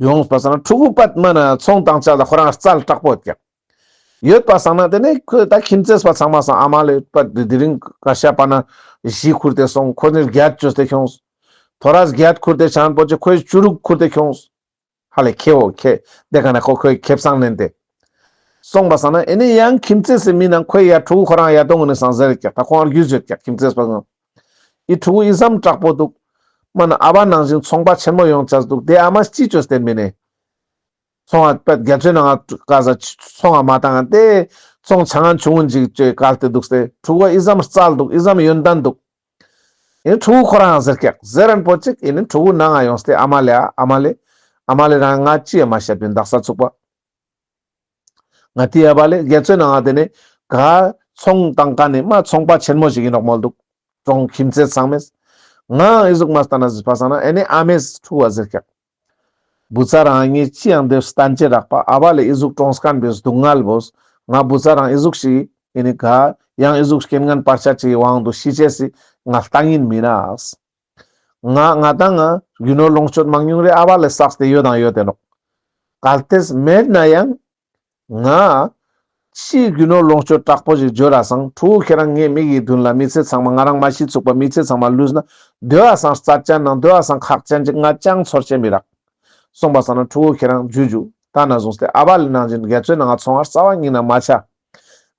ཡོངས་པ་སང་ན་ཕྲུ་གུ་པད་མ་ན་ཚོང་བཏང་ཆ་ལ་ཁོ་རང་རྩལ་དྲག་པོ་ཡོད་ཀྱག། ཡོད་པ་སང་ན་དེ་ནས་ཁོས་ད་ཁྱིམ་མཚེས་པ་ཚང་མ་སང་ཨ་མ་ལེ་པད་དེ་རིང་ཀ་ཤ་པ་ན་བཞི་ཁུར་ཏེ་སོང་། ཁོ་ནི་བརྒྱད་བཅོས་ཏེ་ཁྱོངས། ཐོ་རས་བརྒྱད་ཁུར་ཏེ་ཆ་ཡན་པོ་ཅིག་ཁོས་བཅུ་དྲུག་ཁུར་ཏེ་ཁྱོངས། ཧ་ལེ་ཁེ་བོ་ཁེ་དེ་ག་ན་ཁོ་ཁོའི་ཁེ་བཟང་ནན་ཏེ། སོང་པ་སང་ན་ཨེ་ནི་ཡང་ཁྱིམ་མཚེས་སི་མི་ནང་ཁོའི་ཡ་ཕྲུ་གུ་ཁོ་རང་ཡ་དོང་ནི་སང་ཟེར་ཀྱག། ད་ཁོང་རྒྱུས་ཡོད་ཀྱག་ཁྱིམ་མཚེས་པ་ཚང་། ཨི་ཕྲུ་གུ་ཨི་ཙམ་དྲག་པོ་འདུག། མ་ན་ཨ་བ་ནང་བཞིན་ཚོང་པ་ཆེན་མོ་ཡོང་ཆ་འདུག། དེ་ཨ་མ་ཅི་བཅོས་ཏེ་མིན་ནི། ཚོང་ཨ་པད་རྒྱ་མཚོའི་ནང་ང་ཀ་ཟ་ཚོང་ཨ་མ་བཏང་ང་དེ་ཚོང་ཆ་ངན་ཆུང་ངུན་ཅིག་བཅོས་བཀལ་ཏེ་འདུག་སྟེ་ཕྲུ་གུ་ཨི་ཙམ་རྩལ་འདུག། ཨི་ཙམ་ཡོན་ཏན་འདུག། ཨེ་ནི་ཕྲུ་གུ་ཁོ་རང་ཟེར་ཀྱག། ཟེར་རན་པོ་ཅིག་ཨེ་ནི་ཕྲུ་གུ་ནང་ང་ཡོངས་ཏེ་ཨ་མ་ལེ་ཨ་ཨ་མ་ལེ་ཨ་མ་ལེ་རང་ང་ཅི་ཡ་མ་བཤད་པིན་དག་ས་ཚུགས་པ། ང་ཏི་ཨ་བ་ལེ་རྒྱ་མཚོའི་ནང་ང་དེ་ནི་ག་ཚོང་བཏང་མཁན་ནི་མ་ཚོང་པ་ཆེན་མོ་ཞིག་ཡིན་ནོག་མོལ་འདུག། གྲོང་ཁྱིམ་མཚེས་ཚང་མས། ང་ཨི་ཟུག་མ་ལྟ་ན་ཟེར་པ་སང་ན་ཨེ་ནི་ཨ་མས་ཕྲུ་གུ་བ་ཟེར་ཀྱག། བུ་ཚ་རང་ངས་ཅི་ཡང་དེ་བསྟན་ཅེས་རག་པ་ཨ་བ་ལེ་ཨི་ཟུག་གྲོངས་མཁན་པའི་སྡུག་བསྔལ་བོས་ང་བུ་ཚ་རང་ཨི་ཟུག་ཞིག་ ཨེ་ནི་ག་ཡང་ཨི་ཟུག་རྐྱེན་ངན་བར་ཆད་ཅིག་གི་དབང་དུ་ཤི་ཅེས་སི་ང་ལྟ་ཉན་མི་ནོག། ང་ང་དང་ང་རྒྱུ་ནོར་ལོངས་སྤྱོད་མང་ཉུང་རེ་ཨ་བ་ལེ་བསགས་ཏེ་ཡོད་དང་ཡོད་དེ་ནོག། གལ་ཏེ་མེད་ན་ཡང་ང་ཅི་རྒྱུ་ནོར་ལོངས་སྤྱོད་དྲག་པོ་ཞིག་འབྱོར་ར་སང་ཕྲུ་གུ་ཁྱེད་རང་ངའི་མིག་གི་མདུན་ལ་མི་ཚེ་ཚང་མ་ང་རང་མ་ཤི་ཚུག་པ་མི་ཚེ་ཚང་མ་ལུས་ན་དེ་བ་སང་རྩ་ཅན་ནང་དེ་བ་སང་ཁག་ཅན་ཅིག་ང་ཅང་ཚོར་ཅེས་མི་རག། སོང་པ་སང་ན་ཕྲུ་གུ་ཁྱེད་རང་ཇུ་ཇུ་ད་ན་བཟུང་སྟེ་ཨ་བ་ལེ་ནང་བཞིན་རྒྱ་མཚོའི་ནང་ང་ཚོང་བ་རྩ་བ་ཉིད་ནས་མ་ཆ།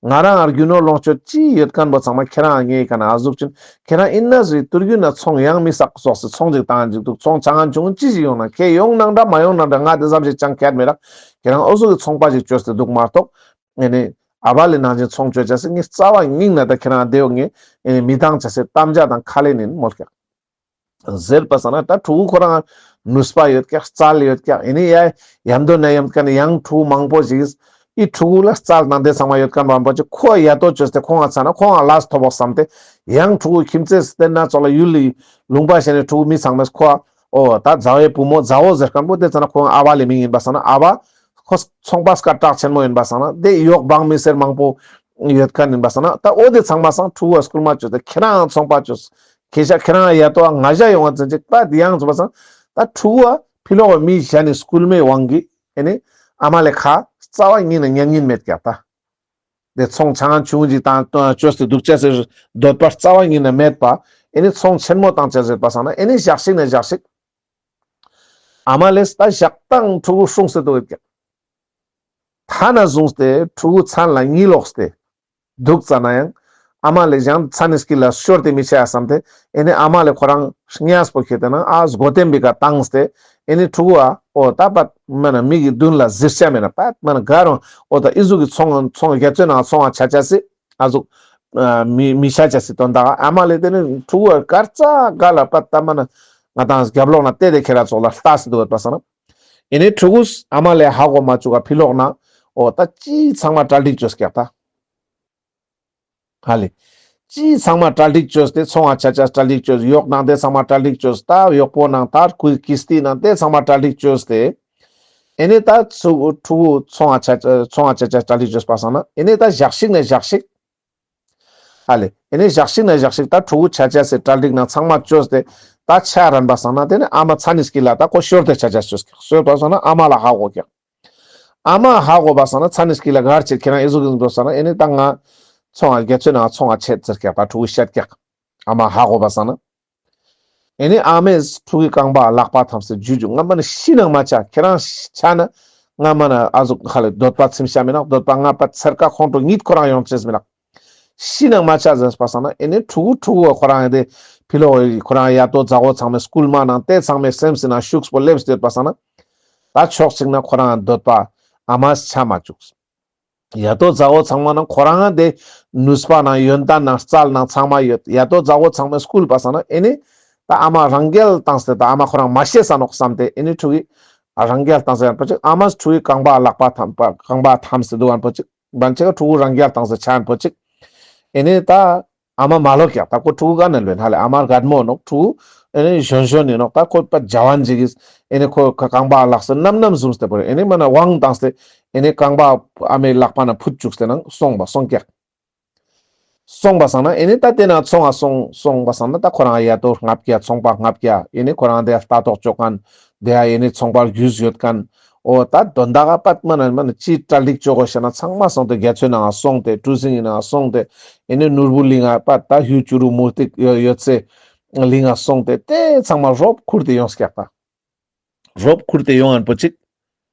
ང་རང་ང་རྒྱུ་ནོར་ལོངས་སྤྱོད་ཅི་ཡོད་མཁན་པོ་ཚང་མ་ཁྱེད་རང་ངའི་ཀ་ན་ཨ་ཟུག་ཅིན་ཁྱེད་རང་ཨིན་ན་ཟུག་ཏུར་རྒྱུ་ན་ཚོང་ཡང་མི་བསགས་སོགས་སི་ཚོང་ཅིག་བཏང་ཅིག་འདུག། ཚོང་ཆ་ངན་ཆུང་ངུ་ཅི་ཞིག་ཡོང་ན་ཁྱེད་ཡོང་ནང་འདྲ་མ་ཡོང་ནང་འདྲ་ང་དེ་ཙམ་ཞིག་ཅང་ཁྱད་མི་རག། ཁྱེད་རང་ཨོ་ཟུག་གི་ཚོང་པ་ཞིག་བཅོས་ཏེ་འདུག་མ་གཏོགས་ཨེ་ནི་ཨ་བ་ལེ་ནང་བཞིན་ཚོང་བཅོས་བྱ་སི་ངས་རྩ་བ་ཉིད་ནས་ད་ཁྱེད་རང་དེ་ཡོང་ངས་ཨེ་ནི་མི་བཏང་བྱ་སི་གཏམ་བྱ་དང་ཁ་ལེན་ཡིན་མོལ་ཀྱག། ཟེར་པ་སང་ན་ད་ཕྲུ་གུ་ཁོ་རང་ནུས་པ་ཡོད་ཀྱག་རྩལ་ཡོད་ཀྱག། ཨེ་ནི་ཡ་ཡམ་དོ་ན་ཡམ་ཀ་ནི་ཡང་ཕྲུ་གུ་མང་པོ་ཞིག་ཨི་ཕྲུ་གུ་ལ་རྩལ་ནང་དེ་ཚང་མ་ཡོད་མཁན་མང་པོ་ཅིག་ཁོ་ཡ་ཏོ་བཅོས་ཏེ་ཁོང་ང་ཚ་ན་ཁོང་ང་ལས་ཐོབ་བོག་བསམ་སྟེ་ཡང་ཕྲུ་གུ་ཁྱིམ་མཚེས་དེ་ན་ཙོགས་ལ་ཡུལ་ལི་ལུང་པ་ཞིག་ནས་ཕྲུ་གུ་མི་ཚང་མས་ཁོ་ཨོ་ད་མཛའ་བོའི་བུ་མོ་མཛའ་བོ་ཟེར་མཁན་པོ་དེ་ཚ་ན་ཁོང་ཨ་བ་ལེ་མིང་ཡིན་པ་སང་ན་ཨ་བ་ཁོ་ཚོང་པ་སྐད་གྲགས་ཆེན་མོ་ཡིན་པ་སང་ན་དེ་གཡོག་འབངས་མི་སེར་མང་པོ་ཡོད་མཁན་ཡིན་པ་སང་ན་ད་ཨོ་དེ་ཚང་མ་སང་ཕྲུ་གུ་སྐུལ་མ་བཅོས་ཏེ་ཁྱེད་རང་ཚོང་པ་བཅོས། ཁྱེད་ཅག་ཁྱེད་རང་ཡ་ཏོ་ང་ཞ་ཡོང་བ་ཙམ་ཅིག་པ་དེ་ཡང་ཚོ་པ་སང་ད་ཕྲུ་གུ་ཕི་ལོག་མི་གཞན་ནི་སྐུལ་མའི་དབང་གིས་ཨེ་ནི་ཨ་མ་ལེ་ཁ་རྩ་བ་ཉིད་ནས་ཉན་ཉན་མེད་ཀྱག་ད། དེ་ཚོང་ཆང་ཆུང་ཅིག་དང་བཅོས་ཏེ་འདུག་ཅེས་ཟེར་འདོད་པ་རྩ་བ་ཉིད་ནས་མེད་པ། ཨེ་ནི་ཚོང་ཆེན་མོ་བཏང་ཅེས་ཟེར་པ་སང་ན་ཨེ་ནི་ཞག་ཞིག་ནས་ཞག་ཞིག་ཨ་མ་ལེས་ད་ཞག་དང་ཕྲུ་གུ་སྲུང་སེ་འདུག་ཡོད་ཀྱག། ཐ་ན་བཟུང་སྟེ་ཕྲུ་གུ་མཚན་ལ་གཉིད་ལོག་སྟེ་འདུག་ཙ་ན་ཡང་ཨ་མ་ལེ་ཞང་མཚན་ནི་སྐྱིད་ལ་ཤོར་ཏེ་མི་ཆ་ཡ་བསམ་སྟེ་ཨེ་ནི་ཨ་མ་ལེ་ཁོ་རང་སྙས་པོ་ཁྱེར་ཏེ་ན་ཨ་སྒོ་ཐེམ་པའི་ཀ་བཏང་སྟེ་ཨེ་ནི་ཕྲུ་གུ་ཨ་ཨོ་ད་པད་མ་ན་མིག་གི་མདུན་ལ་གཟིར་ཆ་མེད་ན་པད་མ་ན་ག་རང་ཨོ་ད་ཨི་ཟུག་གི་ཚོང་ཚོང་རྒྱ་མཚོའི་ནང་ཚོང་ང་ཆ་ཆ་སི་ཨ་ཟུག་མི་མི་ཆ་ཆ་སི་དོན་དག་ཨ་མ་ལེ་དེ་ནི་ཕྲུ་གུ་ཨ་གར་ཙ་ག་ལ་པད་ད་མ་ན་ང་དང་རྒྱབ་ལོག་ན་བལྟས་ཏེ་ཁྱེད་རང་ཚོ་ལ་ལྟ་སི་འདུག་ཡོད་པ་སང་ན། ཨེ་ནི་ཕྲུ་གུས་ཨ་མ་ལེ་ཧ་གོ་མ་བཅུག་ག་ཕི་ལོག་ན་ཨོ་ད་ཅི་ཚང་མ་གྲ་སྒྲིག་བཅོས་ཀྱག་ད། ཧ་ལེ། ཅི་ཚང་མ་གྲ་སྒྲིག་བཅོས་ཏེ་ཚོང་ང་ཆ་ཆ་གྲ་སྒྲིག་བཅོས་གཡོག་ནང་དེ་ཚང་མ་གྲ་སྒྲིག་བཅོས་ད་གཡོག་པོ་ནང་ད་ཀུ་ཀིས་ཏི་ནང་དེ་ཚང་མ་གྲ་སྒྲིག་བཅོས་ཏེ། ཨེ་ནི་ད་ཚུ་ཕྲུ་གུ་ཚོང་ང་ཆ་ཚོང་ང་ཆ་ཆ་གྲ་སྒྲིག་བཅོས་པ་སང་ན་ཨེ་ནི་ད་ཞག་ཞིག་ནས་ཞག་ཞིག་ཨ་ལེ། ཨེ་ནི་ཞག་ཞིག་ནས་ཞག་ཞིག་ད་ཕྲུ་གུ་ཆ་ཆ་སི་གྲ་སྒྲིག་ནང་ཚང་མ་བཅོས་ཏེ་ད་ཆ་རན་པ་སང་ན་དེ་ནི་ཨ་མ་མཚན་ནི་སྐྱིད་ལ་ད་ཁོ་ཤོར་ཏེ་ཆ་ཆ་བཅོས་ཀྱག་ཤོར་པ་སང་ན་ཨ་མ་ལ་ཧ་གོ་ཀྱག། ཨ་མ་ཧ་གོ་བ་སང་ན་མཚན་ནི་སྐྱིད་ལ་གར་ཆེད་ཁྱེད་རང་ཨི་ཟུག་གི་འདུག་སང་ན་ཨེ་ནི་ད་ང་ཚོང་ང་རྒྱ་མཚོའི་ནང་ཚོང་ང་ཆེད་ཟེར་ཀྱག་ད་ཕྲུ་གུ་བཤད་ཀྱག། ཨ་མ་ཧ་གོ་བ་སང་ན། ཨེ་ནི་ཨ་མས་ཕྲུ་གུའི་རྐང་པ་ལག་པ་ཐམས་སེ་འཇུ་འཇུ་ང་མ་ན་ཤི་ནང་མ་ཆ་ཁྱེད་རང་ཆ་ན་ང་མ་ན་ཨ་ཟུག་ཧ་ལེ་འདོད་པ་ཚིམ་ཤ་མི་ནག་འདོད་པ་ང་པ་ཚེར་ཀ་ཁོང་ཁྲོ་གཉིད་ཁོ་རང་ཡོང་ཅེས་མི་ནག། ཤི་ནང་མ་ཆ་ཟེར་པ་སང་ན་ཨེ་ནི་ཕྲུ་གུ་ཕྲུ་གུ་ཁོ་རང་ཡ་དེ་ཕི་ལོག་ཁོ་རང་ཡ་ཏོ་མཛའ་བོ་ཚང་མའི་སྐུལ་མ་ནང་དེ་ཚང་མའི་སེམས་སི་ནང་ཤུགས་པོ་སླེབས་ཏེ་ཡོད་པ་སང་ན་ད་ཕྱོགས་གཅིག་ན་ཁོ་རང་འདོད་པ་ཨ་མས་ཆ་མ་བཅུག། ཡ་ཏོ་མཛའ་བོ་ཚང་མ་ནང་ཁོ་རང་དེ་ནུས་པ་ནང་ཡོན་ཏན་ནང་རྩལ་ནང་ཚང་མ་ཡོད། ཡ་ཏོ་མཛའ་བོ་ཚང་མའི་སྐུལ་པ་སང་ན་ཨེ་ནི་ད་ཨ་མ་རང་རྒྱལ་བཏང་སྟེ་ད་ཨ་མ་ཁོ་རང་མ་ཤེས་ས་ནོག་བསམ་སྟེ་ཨེ་ནི་ཕྲུ་གུ་རང་རྒྱལ་བཏང་སྟེ་ཡང་པོ་ཅིག་ཨ་མས་ཕྲུ་གུའི་རྐང་པ་ལག་པ་ཐམ་པ་རྐང་པ་ཐམ་སྟེ་འདུག་ཡང་པོ་ཅིག་བན་ཆེ་ག་ཕྲུ་གུ་རང་རྒྱལ་བཏང་སྟེ་ཆ་ཡང་པོ་ཅིག་ཨེ་ནི་ད་ཨ་མ་མ་ལོག་ཀྱག་ད་ཁོ་ཕྲུ་གུ་ག་ནས་ལོན་ཧ་ལེ་ཨ་མ་རྒད་མོ་ནོག་ཕྲུ་གུ་ཨེ་ནི་གཞོན་གཞོན་ནི་ནོག་ད་ཁོ་པ་ཇ་ཝན་ཅིག་གིས་ཨེ་ནི་ཁོ་རྐང་པ་ལག་སེ་ནམ་ནམ་ཟུམ་སྟེ་པོ་རེ་ཨེ་ནི་མ་ན་དབང་བཏང་སྟེ་ཨེ་ནི་རྐང་པ་ཨ་མའི་ལག་པ་ན་ཕུད་བཅུག་སྟེ་ནང་སོང་པ་སོང་ཀྱག། སོང་པ་སང་ན་ཨེ་ནི་ད་དེ་ན་ཚོང་ང་སོང་སོང་པ་སང་ན་ད་ཁོ་རང་ཡ་ཏོ་ལྔ་བརྒྱ་ཚོང་པ་ལྔ་བརྒྱ་ཨེ་ནི་ཁོ་རང་དེ་ལྟ་རྟོག་བཅོ་མཁན་དེ་ཨེ་ནི་ཚོང་པ་རྒྱུས་ཡོད་མཁན། ཨོ་ད་དོན་དག་ག་པད་མ་ན་མ་ན་ཅི་གྲ་སྒྲིག་བཅོ་དགོས་ཤེ་ན་ཚང་མ་སོང་སྟེ་རྒྱ་མཚོའི་ནང་སོང་སྟེ་གྲུ་གཟིངས་ཡིན་ན་སོང་སྟེ་ཨེ་ནི་ནོར་བུ་གླིང་ང་པད་ད་ཧུ་ཅུ་རུ་མུ་ཏིག་ཡོད་ཡོད་སའི་གླིང་ང་སོང་སྟེ་དེ་ཚང་མ་རོབ་ཁུར་ཏེ་ཡོང་ཀྱག་ད། རོབ་ཁུར་ཏེ་ཡོང་ཡང་པོ་ཅིག།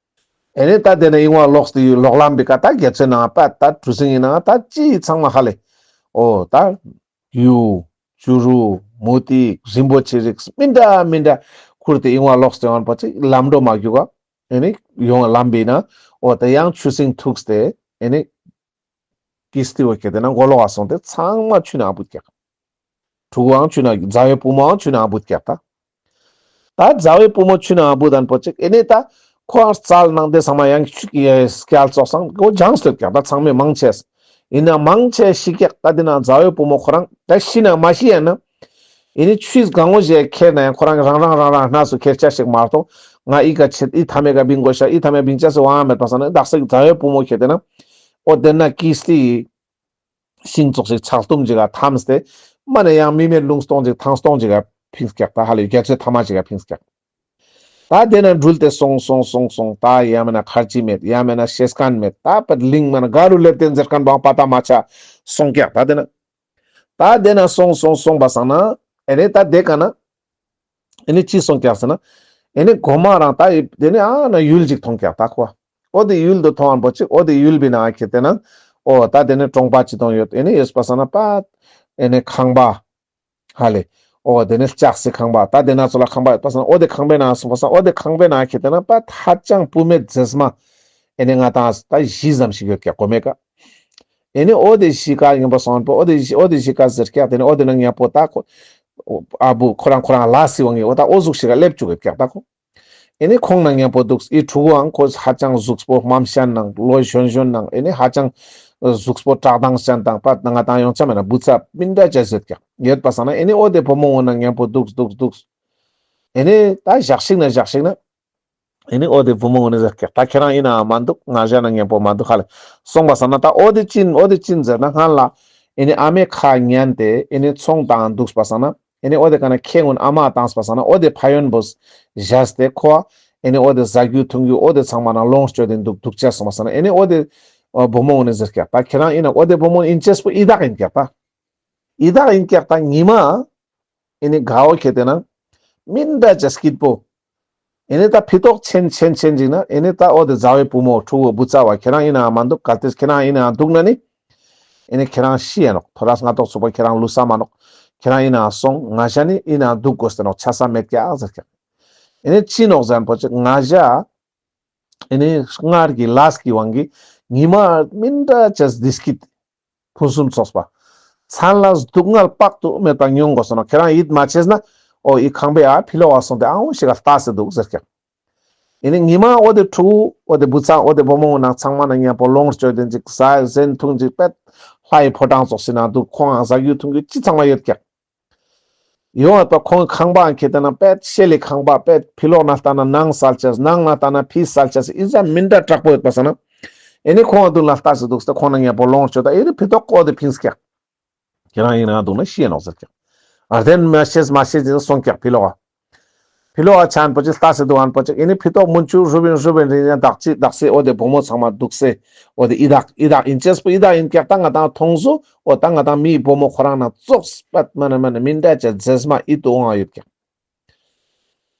ཨེ་ནི་ད་དེ་ན་ཨིན་བ་ལོག་སྟེ་ལོག་ལམ་པའི་ཀ་ད་རྒྱ་མཚོའི་ནང་པད་ད་གྲུ་གཟིངས་ཡིན་ན་ད་ཅི་ཚང་མ་ཧ་ལེ། ཨོ་ད་ཡུ་ཅུ་རུ་མུ་ཏིག་རིན་པོ་ཆེ་རིགས་མི་འདྲ་མི་འདྲ་ཁུར་ཏེ་ཨིན་བ་ལོག་སྟེ་ཡོང་པོ་ཅིག་ལམ་འགྲོ་མ་རྒྱུག་ག། ཨེ་ནི་ཡོང་ལམ་པའི་ན་ཨོ་ད་ཡང་ཆུ་སྲིན་ཐུག་སྟེ་ཨེ་ནི་ཀིས་ཏི་བོ་ཁྱེར་ཏེ་ན་མགོ་ལོག་ག་སོང་སྟེ་ཚང་མ་ཆུ་ནང་བུད་ཀྱག། ཕྲུ་གུའང་ཆུ་ནང་མཛའ་བོའི་བུ་མོའང་ཆུ་ནང་བུད་ཀྱག་ད། ད་མཛའ་བོའི་བུ་མོ་ཆུ་ནང་བུད་དན་པོ་ཅིག་ཨེ་ནི་ད་ཁོའང་རྩལ་ནང་དེ་ཚང་མ་ཡང་ཆུ་སྐྱལ་ཙོགས་སང་ཁོ་སྦྱངས་སླེབས་ཀྱག་ད་ཚང་མས་མང་ཆེ། ཡིན་ན་མང་ཆེ་ཤི་ཀྱག་ད་དེ་ན་མཛའ་བོའི་བུ་མོ་ཁོ་རང་ད་ཤི་ན་མ་ཤི་ཡ་ན། ཨེ་ནི་ཆུས་གང་བོ་ཞིག་ཁྱེར་ན་ཡང་ཁོ་རང་གི་རང་རང་རང་རང་སྣ་སུ་ཁྱེར་ཆ་ཞིག་མ་གཏོགས་ང་ཨི་ཀ་ཆེད་ཨི་ཐ་མའི་ཀ་བིང་དགོས་ཤ་ཨི་ཐ་མའི་བིང་ཆ་སི་དབང་མེད་པ་སང་ན་དག་ས་མཛའ་བོའི་བུ་མོ་ཁྱེར་ཏེ་ན། ཨོ་དེ་ན་ཀིས་ཏི་ ཤིང་ཙོགས་ཤིག་ཆག་ཏུམ་ཅིག་ག་ཐམས་ཏེ་མ་ནེ་ཡང་མི་མེད་ལུང་སྟོང་ཅིག་ཐང་སྟོང་ཅིག་ག་ཕིངས་ཀྱག་ད་ཧ་ལེ་རྒྱ་མཚོའི་མཐའ་མ་ཅིག་ག་ཕིངས་ཀྱག་ད་དེ་ན་འགྲུལ་ཏེ་སོང་སོང་སོང་སོང་ད་ཡང་མེད་ན་ཁར་ཅི་མེད་ཡང་མེད་ན་ཤེས་མཁན་མེད་ད་པད་གླིང་མ་ན་ག་རུ་སླེབས་ཏེ་ཟེར་མཁན་བང་པ་ད་མ་ཆ་སོང་ཀྱག་ད་དེ་ན་ད་དེ་ན་སོང་སོང་སོང་པ་སང་ན་ཨེ་ནེ་ད་དེ་ཀ་ན་ཨེ་ནེ་ཅི་སོང་ཀྱག་ཟེར་ན་ཨེ་ནེ་གོ་མ་རང་ད་དེ་ནེ་ཨ་ན་ཡུལ་ཅིག་མཐོང་ཀྱག་ད་ཁོ་འོ་དེ་ཡུལ་དུ་མཐོང་བ་པོ་ཅིག་འོ་དེ་ཡུལ་བི་ན་ཁེ་ཏེ་ན་འོ་ད་དེ་ནེ་གྲོང་པ་ཅི་དང་ཡོད་ཨེ་ནེ་ཡོད་པ་སང་ན་པད་ཨེ་ནེ་ཁང་པ་ཧ་ལེ། འོ་དེ་ནེ་ལྕགས་སི་ཁང་པ་ད་དེ་ན་ཚོ་ལ་ཁང་པ་ཡོད་པ་སང་འོ་དེ་ཁང་པའི་ནང་སོང་པ་སང་འོ་དེ་ཁང་པའི་ནང་ཁེ་ཏེ་ན་པད་ཧ་ཅང་བུད་མེད་མཛེས་མ་ཨེ་ནེ་ང་ཏང་ད་གཞི་ཙམ་ཞིག་ཡོད་ཀྱག་གོ་མེ་ཀ་ཨེ་ནེ་འོ་དེ་གཞི་ཀ་ཡིན་པ་སོང་པོ་འོ་དེ་གཞི་འོ་དེ་གཞི་ཀ་ཟེར་ཀྱག་དེ་ནེ་འོ་དེ་ན་མཉམ་པོ་ད་ཁོ་ཨ་བུ་ཁོ་རང་ཁོ་རང་ལ་སི་བང་ངི་འོ་ད་འོ་ཟུག་ཞིག་ག་སླེབས་བཅུག་ཡོད་ཀྱག་ད་ཁོ། ཨེ་ནེ་ཁོང་ན་མཉམ་པོ་འདུག་ཨི་ཕྲུ་གུའང་ཁོ་ཧ་ཅང་གཟུགས་པོ་དམའ་ཞན་ནང་ལོ་གཞོན་གཞོན་ནང་ཨེ་ནེ་ཧ་ཅང་གཟུགས་པོ་བཀྲག་མདངས་ཅན་དང་པ་ང་ཏང་ཡོང་ཆ་མེད་ན་བུ་ཚ་མི་འདྲ་ཅན་ཟེར་ཀྱག་ཡོད་པ་སང་ན་ཨེ་ནེ་འོ་དེ་བུ་མོ་འོ་ན་མཉམ་པོ་འདུག་འདུག་འདུག་ཨེ་ནེ་ད་ཞག་ཞིག་ན་ཞག་ཞིག་ན་ཨེ་ནེ་འོ་དེ་བུ་མོ་འོ་ན་ཟེར་ཀྱག་ད་ཁྱེད་རང་ཨི་ན་མ་འདུག་ང་ཞ་ན་མཉམ་པོ་མ་འདུག་ཧ་ལེ་སོང་པ་སང་ན་ད་འོ་དེ་ཅི་ཨིན་འོ་དེ་ཅི་ཨིན་ཟེར་ན་སྔན་ལ་ཨེ་ནེ་ཨ་མའི་ཁ་ཉན་ཏེ་ཨེ་ནེ་ཚོང་བཏང་འདུག་པ་སང་ན། ཨེ་ནེ་འོ་དེ་ཀ་ན་ཁྱེད་ཀུན་ཨ་མ་བཏང་པ་སང་ན་འོ་དེ་ཕན་ཡོན་པོ་བཞག་སྟེ་ཁོ་ཨེ་ནེ་འོ་དེ་ཟ་རྒྱུ་འཐུང་རྒྱུ་འོ་དེ་ཚང་མ་ན་ལོངས་སྤྱོད་དེ་འདུག་འདུག་ཅེས་སོང་པ་སང་ན་ཨེ་ནེ་འོ་དེ་བུ་མོ་འོ་ནེ་ཟེར་ཀྱག་ད་ཁྱེད་རང་ཨིན་ན་འོ་དེ་བུ་མོ་ཨིན་ཅེས་པོ་ཡི་དྭགས་ཨིན་ཀྱག་ད། ཡི་དྭགས་ཨིན་ཀྱག་ད་ཉི་མ་ཨེ་ནེ་ག་འོ་ཁེ་ཏེ་ན་མི་འདྲ་ཅེས་སྐྱིད་པོ། ཨེ་ནེ་ད་ཕི་ཏོག་ཆེན་ཆེན་ཆེན་ཅིག་ན་ཨེ་ནེ་ད་འོ་དེ་མཛའ་བོའི་བུ་མོ་ཕྲུ་གུ་བུ་ཚ་བ་ཁྱེད་རང་ཨིན་ན་མ་འདུག་གལ་ཏེ་ཁྱེད་རང་ཨིན་ན་འདུག་ན་ནི། ཨེ་ནེ་ཁྱེད་རང་ཤི་ཡ་ནོག་ཐོ་རས་སྔ་ཏོག་ཚུགས་པ་ཁྱེད་རང་ལུས་ས་མ་ནོག་ཁྱེད་རང་ཨིན་ན་སོང་ང་ཞ་ནི་ཨིན་ན་འདུག་དགོས་ཏེ་ནོག་ཆ་ས་མེད་ཀྱག་ཟེར་ཀྱག་ཨེ་ནེ་ཅི་ནོག་ཟེར་ན་པོ་ཅིག་ང་ཞ་ཨེ་ནེ་སྔར་གྱི་ལས་ཀྱི་དབང་གིས་ཉི་མ་མི་འདྲ་ཅེས་བདེ་སྐྱིད་ཕུན་སུམ་ཚོགས་པ། མཚན་ལ་སྡུག་བསྔལ་དཔག་ཏུ་མེད་པ་མྱོང་དགོས་ས་ནོག་ཁྱེད་རང་ཡིད་མ་ཆེས་ན་འོ་ཨི་ཁང་པའི་ཨ་ཕི་ལོག་ག་སོང་སྟེ་ཨ་འོ་ཞིག་ག་ལྟ་སེ་འདུག་ཟེར་ཀྱག་ཨེ་ནེ་ཉི་མ་འོ་དེ་ཕྲུ་གུ་འོ་དེ་བུ་ཚ་འོ་དེ་བུ་མོ་ནང་ཚང་མ་ན་མཉམ་པོ་ལོངས་སྤྱོད་དེ་ཅིག་ཟ་ཟན་འཐུང་ཅིག་པད་ལྷའི་ཕོ་བྲང་ཙོགས་ཤིག་ན་འདུག་ཁོང་ང་ཟ་རྒྱུ་འཐུང་རྒྱུ་ཅི་ཚང་མ་ཡོད་ཀྱག་ཡོང་བ་ཁོང་ཁང་པ་ཁེ་ཏེ་ན་པད་ཤེལ་ལི་ཁང་པ་པད་ཕི་ལོག་ན་ལྟ་ན་ནང་གསལ་ཅེས་ནང་ན་ལྟ་ན་ཕི་གསལ་ཅེས་ཨི་ཙམ་མི་འདྲ་དྲག་པོ་ཡོད་པ་སང་ན། ཨེ་ནེ་ཁོང་ང་འདུག་ལ་ལྟ་སེ་འདུག་སྟེ་ཁོང་ན་མཉམ་པོ་ལོངས་སྤྱོད་ད་ཨེ་ནེ་ཕི་ཏོག་འོ་དེ་ཕིངས་ཀྱག་ཁྱེད་རང་ཨིན་ན་འདུག་ན་ཤི་ཡ་ནོག་ཟེར་ཀྱག་ཨ་དེ་མ་ཤེས་མ་ཤེས་ཅིག་སོང་ཀྱག་ཕི་ལོག་ག་ཕི་ལོག་ག་ཆ་ན་པོ་ཅིག་ལྟ་སེ་འདུག་ཨན་པོ་ཅིག་ཨེ་ནེ་ཕི་ཏོག་མུན་ཆུ་རུབ་ཨིན་རུབ་ཨིན་རིང་ཡང་དག་ཅིག་དག་སེ་འོ་དེ་བུ་མོ་ཚང་མ་འདུག་སེ་འོ་དེ་ཡི་དྭགས་ཡི་དྭགས་ཨིན་ཅེས་པོ་ཡི་དྭགས་ཨིན་ཀྱག་ད་ང་ཏང་མཐོང་སོ་འོ་ད་ང་ཏང་མིའི་བུ་མོ་ཁོ་རང་ན་ཙོགས་པད་མ་ན་མ་ན་མི་འདྲ་ཅེས་མཛེས་མ་ཡིད་དུ་འོང་ང་ཡོད་ཀྱག་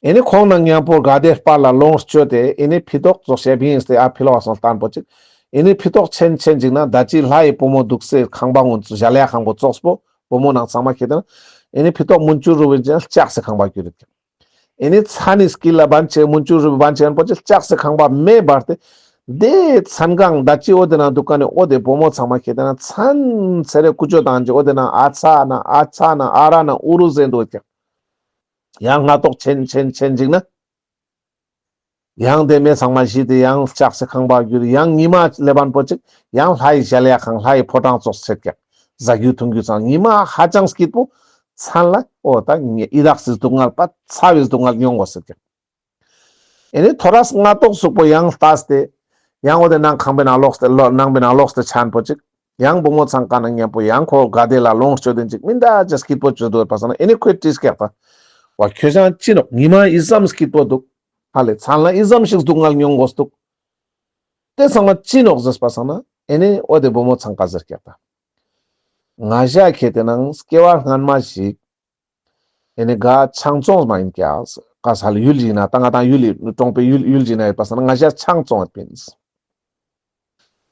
ཨེ་ནེ་ཁོང་ན་མཉམ་པོ་ག་དེ་སྤར་ལ་ལོངས་སྤྱོད་དེ་ཨེ་ནེ་ཕི་ཏོག་ཙོགས་ཤེ་བིངས་ཏེ་ཨ་ཕི་ལོག་ག་སོང་ལྟ་ན་པོ་ཅིག་ཨེ་ནེ་ཕི་ཏོག་ཆེན་ཆེན་ཅིག་ན་ད་ཅི་ལྷའི་བུ་མོ་འདུག་སེ་ཁང་པ་ངོ་ཟ་ལེ་ཡ་ཁང་པ་ཙོགས་པོ་བུ་མོ་ནང་ཚང་མ་ཁེ་ཏེ་ན་ཨེ་ནེ་ཕི་ཏོག་མུན་ཆུ་རུབ་ཨིན་ཅིག་ལྕགས་སི་ཁང་པ་གྱུར་ཡོད་ཀྱག་ཨེ་ནེ་མཚན་ནི་སྐྱིད་ལ་བན་ཆེ་མུན་ཆུ་རུབ་བན་ཆེ་ཡན་པོ་ཅིག་ལྕགས་སི་ཁང་པ་མེ་འབར་ཏེ་དེ་མཚན་གང་ད་ཅི་འོ་དེ་ན་འདུག་ག་ནི་འོ་དེ་བུ་མོ་ཚང་མ་ཁེ་ཏེ་ན་མཚན་ཚེ་རེ་ཀུ་ཅོ་དང་ཅིག་འོ་དེ་ན་ཨ་ཚ་ན་ཨ་ཚ་ན་ཨ་ར་ན་ཨུ་རུ་ཟེར་འདུག་ཀྱག་ཡང་སྔ་ཏོག་ཆེན་ཆེན་ཆེན་ཅིག་ན། ཡང་དེ་མེ་ཚང་མ་ཞི་སྟེ་ཡང་ལྕགས་སི་ཁང་པ་གྱུར་ཡང་ཉི་མ་ལེབ་ཨན་པོ་ཅིག་ཡང་ལྷའི་གཞལ་ཡས་ཁང་ལྷའི་ཕོ་བྲང་ཙོགས་ཚེར་ཀྱག་ཟ་རྒྱུ་འཐུང་རྒྱུ་ཚང་ཉི་མ་ཧ་ཅང་སྐྱིད་པོ་མཚན་ལ་འོ་ད་ཡི་དྭགས་སི་སྡུག་བསྔལ་པ་ཚ་བའི་སྡུག་བསྔལ་མྱོང་དགོས་ཟེར་ཀྱག་ཨེ་ནེ་ཐོ་རས་སྔ་ཏོག་ཟུག་པོ་ཡང་ལྟས་ཏེ་ཡང་འོ་དེ་ནང་ཁང་པའི་ནང་ལོགས་ཏེ་ལོ་ནང་པའི་ནང་ལོགས་ཏེ་ཆ་ན་པོ་ཅིག་ཡང་བུ་མོ་ཚང་ཀ་ན་མཉམ་པོ་ཡང་ཁོ་ག་དེ་ལ་ལོངས་སྤྱོད་དེ་ཅིག་མི་འདྲ་ཅེས་སྐྱིད་པོ་ཅོ་འདུག་པ་སང་ན་ཨེ་ནེ་ཁོས་དྲིས་ཀྱག་ད། བ་ཁྱོད་ཅང་ཅི་ནོག་ཉི་མ་ཨི་ཙམ་སྐྱིད་པོ་འདུག་ཧ་ལེ་མཚན་ལ་ཨི་ཙམ་ཞིག་སྡུག་བསྔལ་མྱོང་དགོས་འདུག་དེ་ཚང་མ་ཅི་ནོག་ཟེར་པ་སང་ན་ཨེ་ནེ་འོ་དེ་བུ་མོ་ཚང་ཀ་ཟེར་ཀྱག་ད། ང་ཞ་ཁེ་ཏེ་ནང་སྐྱེ་བ་སྔན་མ་ཞིག་ཨེ་ནེ་ག་ཆང་བཙོང་མ་ཡིན་ཀྱག་ག་ས་ལ་ཡུལ་ཞིག་ན་ད་ང་ཏང་ཡུལ་ལི་གྲོང་པའི་ཡུལ་ཡུལ་ཞིག་ན་ཡོད་པ་སང་ན་ང་ཞ་ཆང་བཙོང་ཡོད་པིན།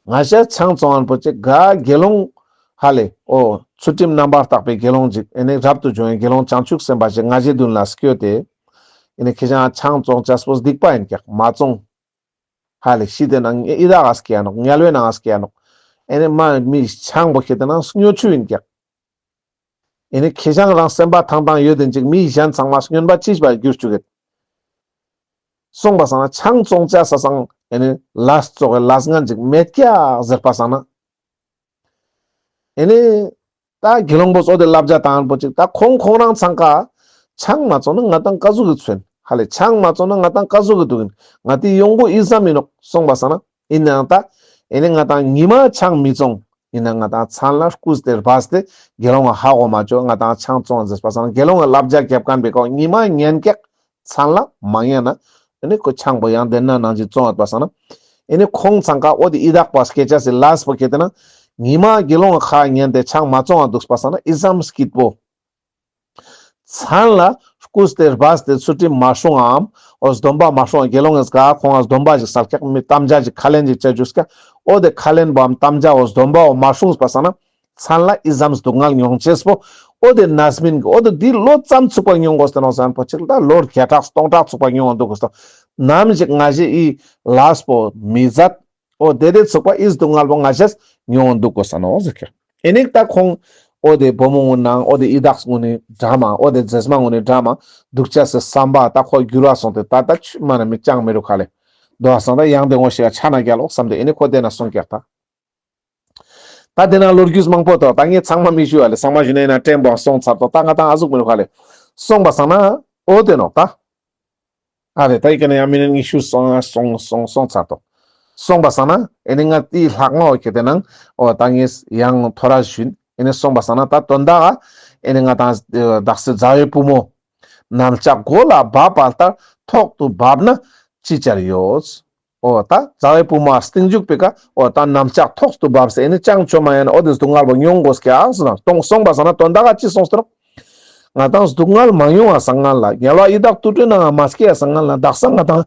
ང་ཞ་ཆང་བཙོང་ཡན་པོ་ཅིག་ག་དགེ་སློང་ཧ་ལེ་འོ་ཚུལ་ཁྲིམས་རྣམ་པར་དག་པའི་དགེ་སློང་ཅིག་ཨེ་ནེ་རབ་ཏུ་བྱུང་བའི་དགེ་སློང་བྱང་ཆུབ་སེམས་དཔའ་ཞིག་ང་ཞའི་མདུན་ལ་སྐྱོད་དེ་ཨེ་ནེ་ཁྱེད་ཅང་ཆང་བཙོང་ཅེས་པོ་སྡིག་པ་ཡིན་ཀྱག་མ་བཙོང་། ཧ་ལེ་ཤི་དེ་ནང་ཡི་དྭགས་ཨ་སྐྱེ་ཡ་ནོག་དམྱལ་བའི་ནང་ཨ་སྐྱེ་ཡ་ནོག་ཨེ་ནེ་མ་མི་ཆང་པོ་ཁེ་ཏེ་ནང་སྨྱོ་ཆུ་ཡིན་ཀྱག་ཨེ་ནེ་ཁྱེད་ཅང་རང་སེམས་པ་ཐང་ཐང་ཡོད་དེ་ཅིག་མི་གཞན་ཚང་མ་སྨྱོན་པ་ཅིག་པ་གྱུར་བཅུག་གེད། སོང་པ་སང་ན་ཆང་བཙོང་ཅེས་སང་ཨེ་ནེ་ལས་བཙོག་གི་ལས་ངན་ཅིག་མེད་ཀྱག་ཟེར་པ་སང་ན། ཨེ་ནེ་ད་དགེ་སློང་པོ་ཙོགས་དེ་བསླབ་བྱ་བཏང་པོ་ཅིག་ད་ཁོང་ཁོང་རང་ཚང་ཀ་ཆང་མ་བཙོང་ན་ང་ཏང་ཀ་ཟུག་གི་ཚུན་ཧ་ལེ་ཆང་མ་བཙོང་ན་ང་ཏང་ཀ་ཟུག་གི་འདུག་ཡིན་ང་དེ་ཡོང་སྒོ་ཨི་ཙམ་ཡིན་ནོག་སོང་པ་སང་ན་ཡིན་ནའང་ད་ཨེ་ནེ་ང་ཏང་ཉི་མ་ཆང་མི་བཙོང་ ཡིན་ན་ང་ཏང་མཚན་ལ་རྐུས་ཏེ་སྦས་ཏེ་དགེ་སློང་ང་ཧ་གོ་མ་ཅོ། ང་ཏང་ཆང་བཙོང་ཟེར་པ་སང་ན་དགེ་སློང་ང་བསླབ་བྱ་རྒྱབ་མཁན་པའི་ཀ་ཉི་མ་ཉན་ཀྱག་མཚན་ལ་མ་ཉན་ན་ཨེ་ནི་ཁོ་ཆང་པོ་ཡང་དེ་ན་ནང་བཞིན་བཙོང་ཡོད་པ་སང་ན་ཨེ་ནི་ཁོང་ཚང་ཀ་འོ་དེ་ཡི་དྭགས་པ་སྐྱེ་ཅེས་སི་ལས་པོ་ཁྱེར་ཏེ་ན་ཉི་མ་དགེ་སློང་ང་ཁ་ཉན་ཏེ་ཆང་མ་བཙོང་བ་འདུག་པ་སང་ན་ཨི་ཙམ་སྐྱིད་པོ། མཚན་ལ་རྐུས་ཏེ་སྦས་ཏེ་ཚུལ་ཁྲིམས་མ་སྲུང་ངམ། འོ་སྡོམ་པ་མ་སྲུང་ང་དགེ་སློང་ངི་ག་ཁོང་ང་སྡོམ་པ་ཞིག་སལ་ཀྱག་མི་དམ་བཅའ་ཞིག་ཁས་ལེན་ཞིག་བྱ་རྒྱུས་ཀྱག། འོ་དེ་ཁས་ལེན་པོའམ་དམ་བཅའ་འོ་སྡོམ་པ་འོ་མ་སྲུངས་པ་སང་ན་མཚན་ལ་ཨི་ཙམ་སྡུག་བསྔལ་མྱོང་ཅེས་པོ། འོ་དེ་རྣམ་སྨིན་གྱི་འོ་དེ་འདི་ལོ་ཙམ་ཚུགས་པ་མྱོང་དགོས་ཏེ་ནོག་ཟེར་ན་པོ་ཅིག་ད་ལོ་བརྒྱ་ཕྲག་སྟོང་ཕྲག་ཚུགས་པ་མྱོང་འདུག་དགོས་ཏེ། ནམ་ཞིག་ང་ཞེ་ཨི་ལས་པོ་མི་ཛད། འོ་དེ་དེ་ཚུགས་པ་ཨི་སྡུག་བསྔལ་པོ་ང་ཞེས་མྱོང་འདུག་དགོས་ས་ནོག་ཟེར་ཀྱག། ཨེ་ནི་ད་ཁོང་འོ་དེ་བུ་མོ་གུན་ནང་འོ་དེ་ཡི་དྭགས་གུན་ནི་འདྲ་མ་འོ་དེ་མཛེས་མ་གུན་ནི་འདྲ་མ་འདུག་ཅེས་སི་བསམ་པ་ད་ཁོ་འགྱུར་བ་སོང་སྟེ་ད་ད་ཆུ་མ་ན་མི་ཅང་མི་རུག་ཁ་ལེ། དོ་བ་སང་ད་ཡང་དེ་ངོ་ཤེས་ཀ་ཆ་ན་རྒྱལ་ལོག་བསམ་སྟེ་ཨེ་ནི་ཁོ་དེ་ན་སོང་ཀྱག་ད། ད་དེ་ན་ལོ་རྒྱུས་མང་པོ་འདུག། ད་ངས་ཚང་མ་མི་ཞུ་བ་ལེ། ཚང་མ་ཞུས་ན་ཡིན་ན་ཕྲན་བུ་སོང་ཚར་ཏོ། ད་ང་ཏང་ཨ་ཟུག་མི་རུག་ཁ་ལེ། སོང་པ་སང་ན་འོ་དེ་ནོག་ད། ཨ་རེ་ད་ཡི་གེ་ན་ཡང་མི་ནི་ཉི་ཤུ་སོང་སོང་སོང་སོང་ཚར་ཏོ། སོང་པ་སང་ན་ཨེ་ནི་ང་ཏི་ལྷག་མ་འོ་ཁྱེར་ཏེ་ནང་འོ་ད་ངས་ཡང་ཐོ་རས་ཞུས། ཨེ་ནི་སོང་པ་སང་ན་ད་དོན་དག་ཨེ་ནི་ང་ཏང་བདག་སྲིད་མཛའ་བོའི་བུ་མོ། གནམ་ལྕགས་མགོ་ལ་བབས་པ་ལྟར་ཐོག་ཏུ་བབས་ན་ཅི་བྱར་ཡོད། འོ་ད་མཛའ་བོའི་བུ་མོ་སྟིང་འཇུག་པའི་ཀ་འོ་ད་གནམ་ལྕགས་ཐོག་ཏུ་བབས་ཟེར་ཨེ་ནི་ཅང་ཆོ་མ་ཡིན་ན་འོ་དེ་སྡུག་བསྔལ་བོ་མྱོང་དགོས་ཀྱག་ཟེར་ན་སྟོང་སོང་པ་སང་ན་དོན་དག་ག་ཅི་སོང་ཟེར་ན། ང་ཏང་སྡུག་བསྔལ་མ་མྱོང་བ་སང་སྔན་ལ་དམྱལ་བ་ཡི་དྭགས་དུད་འགྲོའི་ནང་ང་མ་སྐྱེ་བ་སང་སྔན་ལ་དག་ས་ང་ཏང་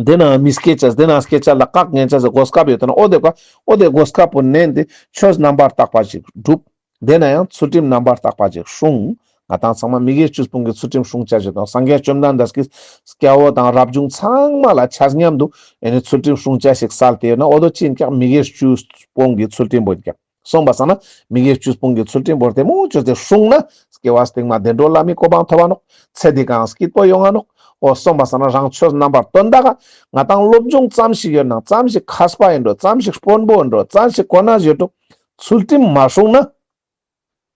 དེ་ན་མི་སྐྱེ་ཅེས་དེ་ན་སྐྱེ་ཅེས་ལ་བཀག་ཉན་ཅེས་སི་གོ་སྐབས་ཡོད་དེ་ན་འོ་དེ་ག་འོ་དེ་གོ་སྐབས་པོ་ནན་ཏེ་ཆོས་རྣམ་པར་དག་པ་ཞིག་སྒྲུབ། དེ་ན་ཡང་ཚུལ་ཁྲིམས་རྣམ་པར་དག་པ་ཅིག་སྲུང་། ང་ཏང་ཚང་མ་མི་དགེ་བཅུ་སྤོང་གི་ཚུལ་ཁྲིམས་སྲུང་ཅེས་ཞིག་དང་སངས་རྒྱས་བཅོམ་ལྡན་འདས་ཀྱི་སྐྱེ་བོ་དང་རབ་བྱུང་ཚང་མ་ལ་ཆ་མཉམ་དུ་ཨེ་ནི་ཚུལ་ཁྲིམས་སྲུང་ཅེས་ཞིག་སལ་ཏེ་ཡོད་ན་འོ་དོ་ཅི་ཡིན་ཀྱག་མི་དགེ་བཅུ་སྤོང་གི་ཚུལ་ཁྲིམས་པོ་ཡིན་ཀྱག། སོང་པ་སང་ན་མི་དགེ་བཅུ་སྤོང་གི་ཚུལ་ཁྲིམས་པོ་དེ་མོ་ཅོས་ཏེ་སྲུང་ན་སྐྱེ་བ་སྟིང་མ་བདེ་འགྲོ་ལྷ་མིའི་གོ་འཕང་ཐོབ་པ་ནོག། ཚེ་འདི་ཀ་སྐྱིད་པོ་ཡོང་ང་ནོག། འོ་སོང་པ་སང་ན་རང་ཆོས་རྣམ་པར་དོན་དག་ག་ང་ཏང་སློབ་སྦྱོང་ཙམ་ཞིག་ཡོད་ན་ཙམ་ཞིག་མཁས་པ་ཡིན་འགྲོ་ཙམ་ཞིག་དཔོན་པོ་ཡིན་འགྲོ་ཙམ་ཞིག་གོ་གནས་ཡོད་འགྲོ། ཚུལ་ཁྲིམས་མ་སྲུང་ན།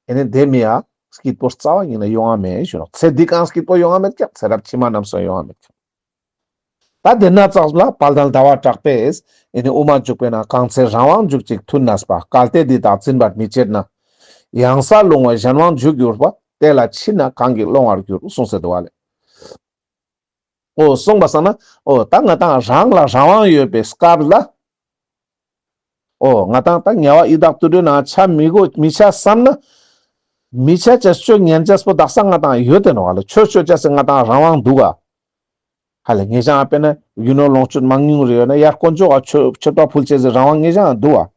ཨེ་ནི་དེ་མི་ཡ་སྐྱིད་པོ་རྩ་བ་ཉིད་ནས་ཡོང་ང་མེད་ཞུ་ནོག། ཚེ་འདི་ཀ་སྐྱིད་པོ་ཡོང་ང་མེད་ཀྱག། ཚེ་རབས་ཕྱི་མ་རྣམས་སུ་ཡོང་ང་མེད་ཀྱག། ད་དེ་ན་ཙག་ལ་དཔལ་ལྡན་ཟླ་བ་གྲགས་པས་ཨེ་ནི་དབུ་མ་འཇུག་པའི་ནང་གང་ཚེ་རང་དབང་འཇུག་ཅིང་མཐུན་གནས་པ། གལ་ཏེ་འདི་དག་འཛིན་པར་མི་བྱེད་ན། ཡང་ས་ལྷུང་བས་གཞན་དབང་འཇུག་འགྱུར་བ། དེ་ལ་ཕྱིན་ན་གང་གིས་སློང་བར་འགྱུར། གསུངས་སེ་འདུག་བ་ལེ། འོ་སོང་པ་སང་ན་འོ་ད་ང་ཏང་རང་ལ་རང་དབང་ཡོད་པའི་སྐབས་ལ། འོ་ང་ཏང་ད་དམྱལ་བ་ཡི་དྭགས་དུད་འགྲོའི་ནང་ཆ་མི་དགོས་མི་ཆ་བསམ་ན། མི་ཆ་ཅེས་ཆོས་ཉན་ཅེས་པོ་དག་ས་ང་ཏང་ཡོད་དེ་ནོག་ལེ། ཆོས་ཆོས་ཅེས་སི་ང་ཏང་རང་དབང་འདུག་ག། ཧ་ལེ་ངེ་ཞང་དཔེར་ན་རྒྱུ་ནོར་ལོངས་སྤྱོད་མང་ཉུང་རེ་ཡོད་ན་ཡར་དཀོན་མཆོག་ག་མཆོད་པ་ཕུལ་ཅེས་སི་རང་དབང་ངེ་ཞང་འདུག་ག།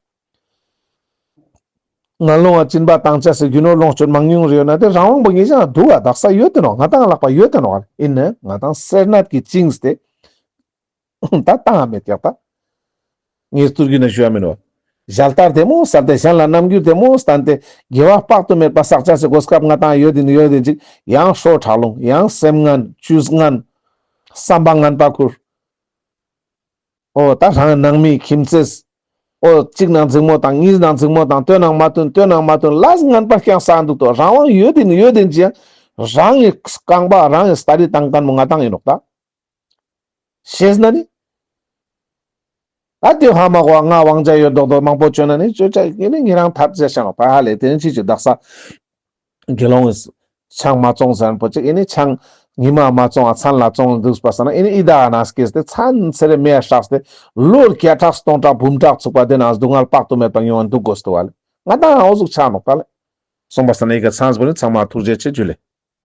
ངན་སློང་ང་སྦྱིན་པ་བཏང་ཅེས་སི་རྒྱུ་ནོར་ལོངས་སྤྱོད་མང་ཉུང་རེ་ཡོད་ན་དེ་རང་དབང་པོ་ངེ་ཞང་འདུག་ག། དག་ས་ཡོད་དེ་ནོག། ང་ཏང་ལག་པ་ཡོད་དེ་ནོག། ཡིན་ནའང་ང་ཏང་སེར་སྣ་གི་བཅིངས་ཏེ། ད་བཏང་ང་མེད་ཀྱག་ད། ངས་ཐུར་གི་ན་ཞུ་ཡ་མིན་ནོག། ཞལ་ཏ་བདེ་མོ་བསྟན་ཏེ་གཞན་ལ་རྣམ་འགྱུར་བདེ་མོ་བསྟན་ཏེ་དགེ་བ་དཔག་ཏུ་མེད་པ་བསགས་ཅེས་སི་གོ་སྐབས་ང་ཏང་ཡོད་དེ་ནི་ཡོད་དེ་ཅིག་ཡང་སྲོག་ཁྲག་རླུང་ཡང་སེམས་ངན་ཇུས་ངན་བསམ་པ་ངན་པ་ཁུར། འོ་ད་རང་ནང་མི་ཁྱིམ་མཚེས། འོ་གཅིག་ནང་འཛིང་མོ་དང་གཉིས་ནང་འཛིང་མོ་དང་སྟོན་ནང་མ་སྟོན་སྟོན་ནང་མ་སྟོན་ལས་ངན་པ་རྐྱང་བསགས་འདུག་ཏོ། རང་དབང་ཡོད་དེ་ནི་ཡོད་དེ་ཅི་ཡང་རང་གི་རྐང་པ་རང་གི་སྟ་རི་བཏང་མཁན་མོ་ང་ཏང་ཡིན་ནོག་ད། ཤེས་ན་ནི། ཨ་དེ་ཧ་མ་གོ་ང་དབང་ཆ་ཡོད་མདོག་མདོག་མང་པོ་བཅོས་ན་ནི་བཅོས་ཆ་ཡིན་ནི་ཉེ་རང་ཐབས་ཟེར་ཤང་པ་ཧ་ལེ་དེ་ནི་ཅི་ཅི་དག་ས། དགེ་སློང་གིས་ཆང་མ་བཙོང་ཟེར་མཁན་པོ་ཅིག་ཨེ་ནི་ཆང་ཉི་མ་མ་བཙོང་བ་མཚན་ལ་བཙོང་འདུག་པ་སང་ན་ཨེ་ནི་ཡི་དྭགས་ནང་སྐྱེས་ཏེ་མཚན་ཚེ་རེ་མེ་ཡ་སྲེགས་ཏེ་ལོ་བརྒྱ་ཕྲག་སྟོང་ཕྲག་འབུམ་ཕྲག་ཚུགས་པ་དེ་ནང་སྡུག་བསྔལ་དཔག་ཏུ་མེད་པ་མྱོང་བ་འདུག་དགོས་ཏོ་བ་ལེ། ང་ཏང་འོ་ཟུག་ཆ་ནོག་ད་ལེ། སོང་པ་སང་ན་ཡི་གེ་ཚང་པོ་ནི་ཚང་མ་ཐུགས་རྗེ་ཆེ་ཇུ་ལེ།